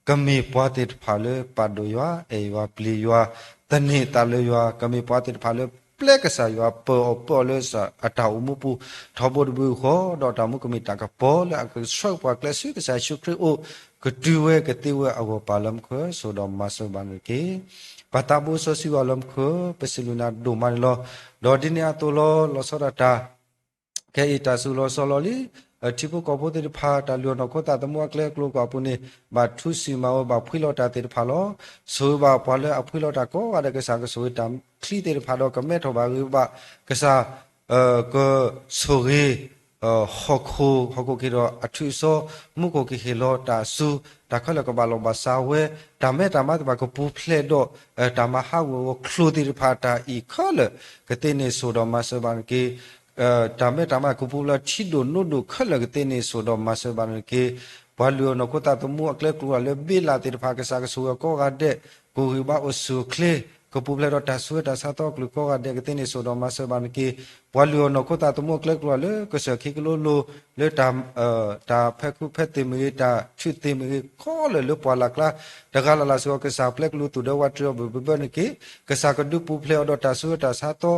ကမ့ၢ်ပှၤသ့ၣ်တဖၣ်လၢပာ်ဒိၣ်ယွၤ, အဲၣ်ယွၤ, ပျံၤယွၤ, သန့ၤသးလၢယွၤ, ကမ့ၢ်ပှၤသ့ၣ်တဖၣ်လၢပျဲကစၢ်ယွၤ ပၢၤအီၤပၢအီၤလၢအတၢ်အိၣ်မူပူၤ ထီဘိတဘိယူၢ်ဃီ, ဒီးတၢ်မူကမ့ၢ်တၢ်ကပီၤလၢအကဆှၢပှၤကျဲဆူကစၢ်ယ့ၣ်ၡူးခရံာ်အအိၣ် ကတုၤဝဲကသ့ဝဲအဂီၢ် ပၢ်လၢမူခိၣ်ဧၢ, ဆိၣ်ဒီးမၤစၢၤဘၣ်နက့ၤ. ပၢ်သးဘိစီဆှံယွၤလၢမူခိၣ်ဧၢ, ပစံးဘျုးနၤဒိၣ်မးန့ၣ်လီၤ. ဒီးဒ်န့ၣ်အသိးလီၤ လီၤဆီဒၣ်တၢ် ခဲအံၤတၢ်စူၤလီၤဆီလီၤလံ, ထံဖိကီၢ်ဖိသ့ၣ်တဖၣ် တၢ်လုၢ်အီၣ်နီၢ်ခိသးသမူအကျဲအကျိၤအကျဲအပူၤန့ၣ် ဘၣ်ထူးဆံးမၤဝဲ ဘၣ်ဖှံလီၤတၢ်သ့ၣ်တဖၣ်လီၤ. ဆိၣ်ဂ့ၤဘၣ်ပှၤလၢအဖှံလီၤတၢ်ကိးဂၤဒဲး ကစၢ်ကဆိၣ်ဂ့ၤတၢ်ချံသ့ၣ်တဖၣ်ဒီး ကမဲထီၣ်ဘၣ်ဂ့ၤဘၣ် ကစၢ် ကဆိၣ်ဂ့ၤ ဟီၣ်ခိၣ် ဟီၣ်ခိၣ်ကဟ့ၣ်ဒီးအထုးအစီ, မူခိၣ်ကဟ့ၣ်လီၤတၢ်အစူၤ, တၢ်ခဲလၢာ်ကဘၣ်လီၤဘၣ်စးဝဲ, တၢ်မဲတၢ်မါသ့ၣ်တဖၣ်ကပူၤဖျဲးဒီး တၢ်မၤဟးဂီၤဂီၤချိၣ်သ့ၣ်တဖၣ် တၢ်အံၤခဲလၢာ် ကသ့န့ၣ် ဆိၣ်ဒီးမၤစၢၤဘၣ်နက့ၤ. တၢ်မဲတၢ်မါကပူၤဖျဲးထံဒိၣ်နိဒိၣ်ခဲလၢာ် ကသ့န့ၣ် ဆိၣ်ဒီးမၤစၢၤဘၣ်နက့ၤ. ပှၤလုၢ်အီၣ်နီၢ်ခိသးသမူအကျဲအကျိၤလၢဘ့လးသ့ၣ်တဖၣ် ကစၢ်ကဆိၣ်ဂ့ၤအီၤကိးဂၤဒဲး, ကအိၣ်ဂံၢ်ဘါအိၣ်ဆူၣ်အိၣ်ချ့, ကပူၤဖျဲးဒီးတၢ်ဆူးဝဲတၢ်ဆါသီအကလုာ်ကိးဂၤဒဲး ကသ့န့ၣ် ဆိၣ်ဒီးမၤစၢၤဘၣ်နက့ၤ. ပှၤလုၢ်အီၣ်နီၢ်ခိသးသမူအကျဲအကျိၤလၢ ကစၢၢ်ခံကလိလိၤ လၢ တၢ်ဖဲးခုးဖဲးသ့ၣ်မ့ၢ်ဂ့ၤ, တၢ်ထုးသ့ၣ်မ့ၢ်ဂ့ၤ, ခီလၢာ်လၢပှၢ်လၢ်ကျါ တဂၤလၢ်လၢ်စ့ၢ်ကီး ကစၢ်ပျဲကလူးသူၣ်ဒၢဝးတြံၤအီၤဘၢၣ်ဘၢၣ်ဘၢနက့ၤ. ကစၢ်ကဒုးပူၤဖျဲးအီၤဒီးတၢ်ဆူးဝဲတၢ်ဆါသီ,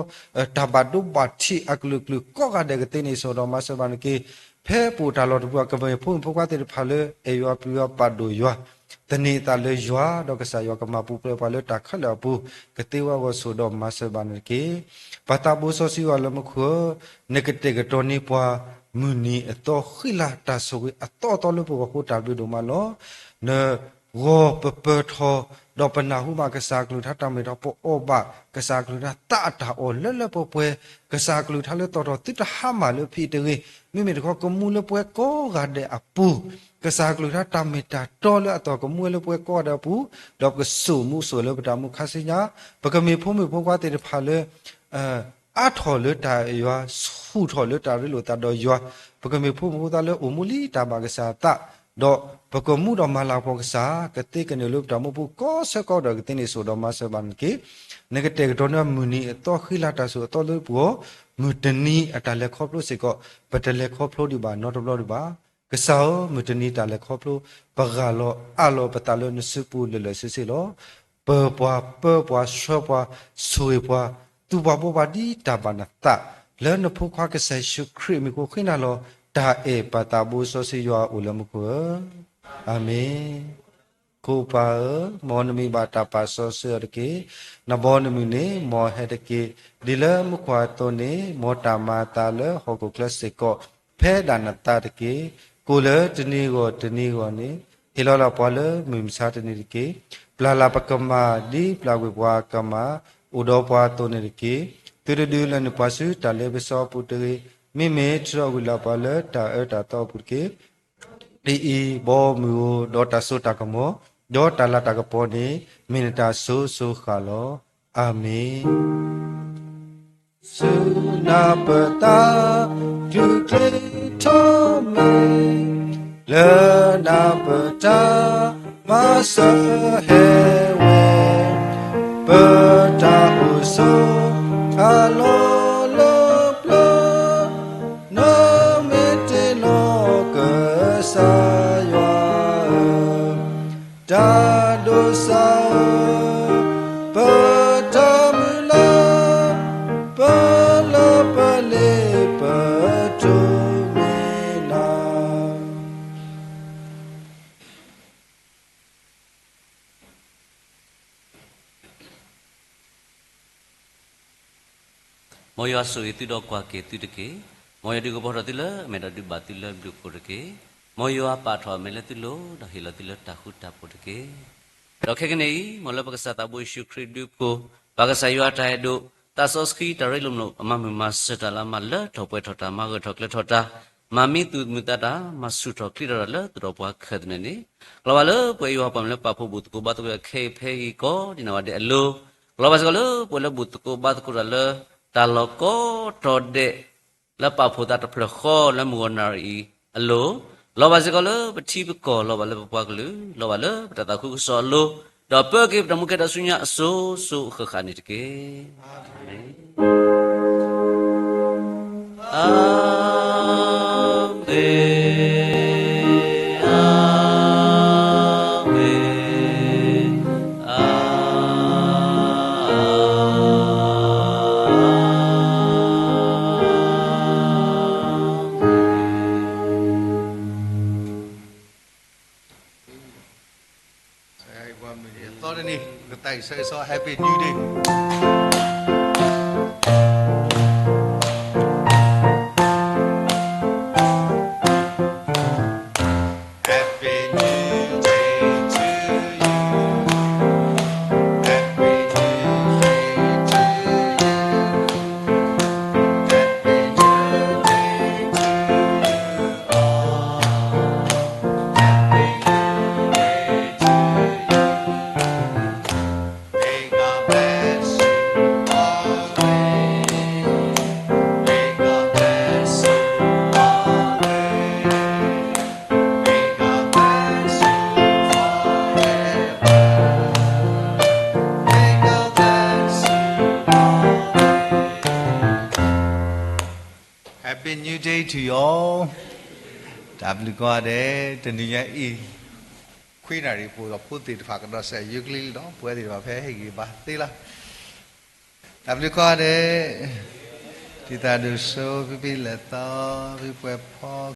တၢ်ဘၣ်ဒိဘၣ်ထံးအကလုာ်ကလုာ်ကိးဂၤဒဲး ကသ့န့ၣ် ဆိၣ်ဒီးမၤစၢၤဘၣ်နက့ၤ. ဖဲပအိၣ်တၢ်လီၢ်တပူၤ ကမ့ၢ်ဖိမုၣ်ဖိခွါသ့ၣ်တဖၣ်လၢ အဲၣ်ယွၤပျံၤယွၤပာ်ဒိၣ်ယွၤ, သန့ၤသးလၢယွၤ, ဒီးကစၢ်ယွၤကမၤပူၤဖျဲးပှၤလၢတၢ်ခဲလၢာ်အပူၤ, ကသ့ဝဲအဂီၢ် ဆိၣ်ဒီးမၤစၢၤဘၣ်နက့ၤ. ပၢ်သးဘိစီဆှံယွၤလၢမူခိၣ်ဧၢ, နကတဲာ်ကတီၤန့ၢ်ပှၤ မုၢ်နံၤအသီဃံလၤ တၢ်ဆိၣ်ဂ့ၤအသီအသီလၢပဂီၢ်အဃိ တၢ်ဘျုးဒိၣ်မးလီၤ. နဂီၤပပၢၤထီၣ်, ဒီးပနၢ်ဟူဘၣ်ကစၢ်အကလုၢ်ကထါတၢ်မ့ၢ်တၢ်တီ ပအီၣ်ဘၣ်ကစၢ်အကလုၢ်ကထါ သးအတၢ်အီၣ်လၢလၢပှဲၤပှဲၤ, ကစၢ်အကလုၢ်ကထါလၢသီၣ်ထီၣ်သုတဟါမၢ်လၢဖံးတဂ့ၤ, မ့မ့ၢ်တခီကမူလၢပှဲၤကိးဂၤဒဲးအပူၤ ကစၢ်အကလုၢ်ကထါတၢ်မ့ၢ်တၢ်တီလၢအသီၣ်ကမူဝဲလၢပဝဲကိးဂၤဒဲးအပူၤ, ဒီးပကစိာ်မူစိာ်လၢပတၢ်အိၣ်မူခါဆူညါ, ပကမ့ၢ်ဖိမုၣ်ဖိခွါသ့ၣ်တဖၣ်လၢ အါထီၣ်လၢတၢ်ယွၤ, ဆူၣ်ထီၣ်လၢတၢ်ရ့လိာ်သးဒီးယွၤ, ပကမ့ၢ်ဖိမုၣ်ဖိခွါလၢအိၣ်မူလံတၢ်ဘၣ်ကစၢ်အသး, ဒီးပကမူဒီးမၤလၤကပီၤကစၢ်, ကသ့ကန့ၢ်လၢပတၢ်အိၣ်မူပူၤကိးဆၢကတီၢ်ဒီးကသ့န့ၢ်စိၣ်ဒီးမၤစၢၤဘၣ်န့ၣ်တက့ၢ်. နကတဲာ်ကတီၤန့ၢ်မုၢ်နံၤအသီဃံလၤတၢ်စိၣ်အသီလၢပဂီၢ်, မုၢ်တနံၤအတၢ်လဲၤခီဖျိစ့ၢ်ကီး, ပတလဲၤခီဖျိဒံးဘၣ်နီတဘျီဒံးဘၣ်. ကစၢ်ဧၢ, မုၢ်တနံၤတၢ်လဲၤခီဖျိ, ပဂၢ်လီၤအးလီၤပသးလၢနစုပူၤလၢာ်လၢာ်ဆ့ဆ့လီၤ. ပၢၤပှၤ, ပၢပှၤ, ဆှၢပှၤ, ဆိၣ်ဂ့ၤပှၤ, သူပှၤဘိးပှၤဒ်တၢ်ဘၣ်နသး, လၢနဖိခွါကစၢ်ယ့ၣ်ၡူးခရံာ်အမံၤအဃိ ဃ့နၤလီၤ. တၢ်အဲၣ်ပၢ်သးဘိစီဆှံယွၤအိၣ်လၢမူခိၣ်ဧၢ, အၤမ့ၣ်. ခိၣ်ပၢ်ဧၢ, မ်နမံၤဘၣ်တၢ်ပာ်စီဆှံအီၤတက့ၢ်. နဘီနမုၢ်န့ၣ် မ်အဟဲတက့ၢ်. ဒ်လၢမူခိၣ်အသိးန့ၣ်, မ်တၢ်မၤအသးလၢဟီၣ်ခိၣ်ချၢစ့ၢ်ကီး, ဖဲဒၣ်နသးတက့ၢ်. ကိၣ်လၢတနံၤဂီၢ်တနံၤဂီၢ်န့ၣ်, ဟ့ၣ်လီၤလၢပှၤလၢမုၢ်မဆါတနံၤတက့ၢ်. ပျၢ်လၢပကမၢ်ဒ်ပျၢ်ကွံာ်ပှၤကမၢ်, အိၣ်ဒီးပှၤအသိးန့ၣ်တက့ၢ်. သုတဒုးလၢနပှၤဆူတၢ်လ့ပစီအပူၤတဂ့ၤ, မ့မ့ၢ်ထုးထီၣ်ကွံာ်လၢပှၤလၢတၢ်အၢတၢ်သီအပူၤတက့ၢ်. ဒ်အံၤ, ဘီမုၢ်ဧိၤ, ဒီးတၢ်စိတၢ်ကမီၤ, ဒီးတၢ်လၤတၢ်ကပီၤန့ၣ်, မ့ၢ်နတၢ်ဆိၣ်ဂ့ၤဃၣ်လီၤ. အၤမ့ၣ်. ဆူနၢ်ပၢၢ်သး, ကျူၣ်ချံထီၣ်မ့ၢ်, လၢနၢ်ပၢၢ်တၢ်မၤစၢၤဟဲဝဲ, ပတၢ်အိၣ်ဆိး အလီၢ်လၢပျၢၤ, နမ့ၢ်တ့လီၤကစၢ်ယွၤဧၢ, တၢ်ဒိးစၢ်ဧၢ, ပတၢ်မုၢ်လၢ်, ပလၢပလ့ပတိၢ်မံၤနၤ. မ်ယွၤဆိၣ်ဂ့ၤသုဒီးကွၢ်က့ၤသုတက့ၢ်. မ်ယွၤဒုးကပီၤထီၣ်သုလၢအမဲာ်ဒီးဒုးဘၣ်သုလၢဘျုးခိၣ်တက့ၢ်. မ်ယွၤပာ်ထီၣ်အမဲာ်လၢသုလိၤ, ဒီးဟ့ၣ်လီၤသုလၢတၢ်ဃူတၢ်ဖိးတက့ၢ်. ဒီးခဲကနံၣ်အံၤ, မ်လၢပကစၢ်သးဘိယ့ၣ်ၡူးခရံာ်ဒုးဖှိၣ်, ပၢ်ကစၢ်ယွၤအတၢ်အဲၣ်ဒိၣ်, သးစီဆှံတၢ်ရ့လိာ်မုာ်လိာ်, အမၤမုာ်မၤစၢၤတၢ်လၢအမၤလၢထီၣ်ပှဲၤထီၣ်တၢ်, မၤဂၢၢ်ထီၣ်ကျၢၤထီၣ်တၢ်, မၤမံသူၣ်မုာ်သးတၢ်, မၤဆူၣ်ထီၣ်ချံထီၣ်တၢ်လၢသရိာ်ပှၤခဲလၢာ်သနၢၣ်န့ၣ်, ကလီၤဘၣ်လၢပှၤအံၤ ပှၤမ့ၢ်လၢပာ်ဖှိၣ်ဘူၣ်သကိးဘါသကိးခဲအံၤဖဲအံၤကိးဒံးနီၢ်ဂၤဒဲးအလိၤ, ကလီၤဘၣ်စ့ၢ်ကီးလၢပှၤလၢဘူၣ်သကိးဘါသကိးတၢ်လၢ တၢ်လီၢ်ကိးတီၤဒဲး လၢပာ်ဖှိၣ်သးတဖျၢၣ်ဃီလၢမုၢ်ဂီၤနၣ်ရံၣ်အံၤအလိၤ, လီၤဘၣ်စ့ၢ်ကီးလၢပထံပကီၢ်, လီၤဘၣ်လၢပပှၤကလုာ်, လီၤဘၣ်လၢပတၢ်သးခုကစီၣ်အလိၤ, ဒီးပၢက့ၤပတၢ်မူကဲဒီးဆူညါအစိၤစိၤအဃၣ်ဃၣ်န့ၣ်တက့ၢ်. အၤမ့ၣ်, အၤမ့ၣ်, အၤမ့ၣ်. Happy New Day. Happy New Day to you. Happy New Day to you. Happy New Day to you all. Happy New Day to you. May God bless you always. May God bless you always. May God bless you forever. May God bless you always. Happy New Day to you all. တၢ်ဘျုးကိးဂၤဒဲး, တနံၤညါအံၤ ခွံနၣ်ရံၣ်ပူၤ ဒီးဖိသ့ၣ်တဖၣ်ကဒီးစဲးယိးကလံလံဒီး ပဝဲသ့ၣ်တဖၣ်ဖဲဟ့ၣ်ဂံၢ်ဘါသ့လီၤ. တၢ်ဘျုးကိးဂၤဒဲး, တံၤသးဒိၣ်စိ ဖံဖံလဲၤသီ, ဖံပှဲၤဖီ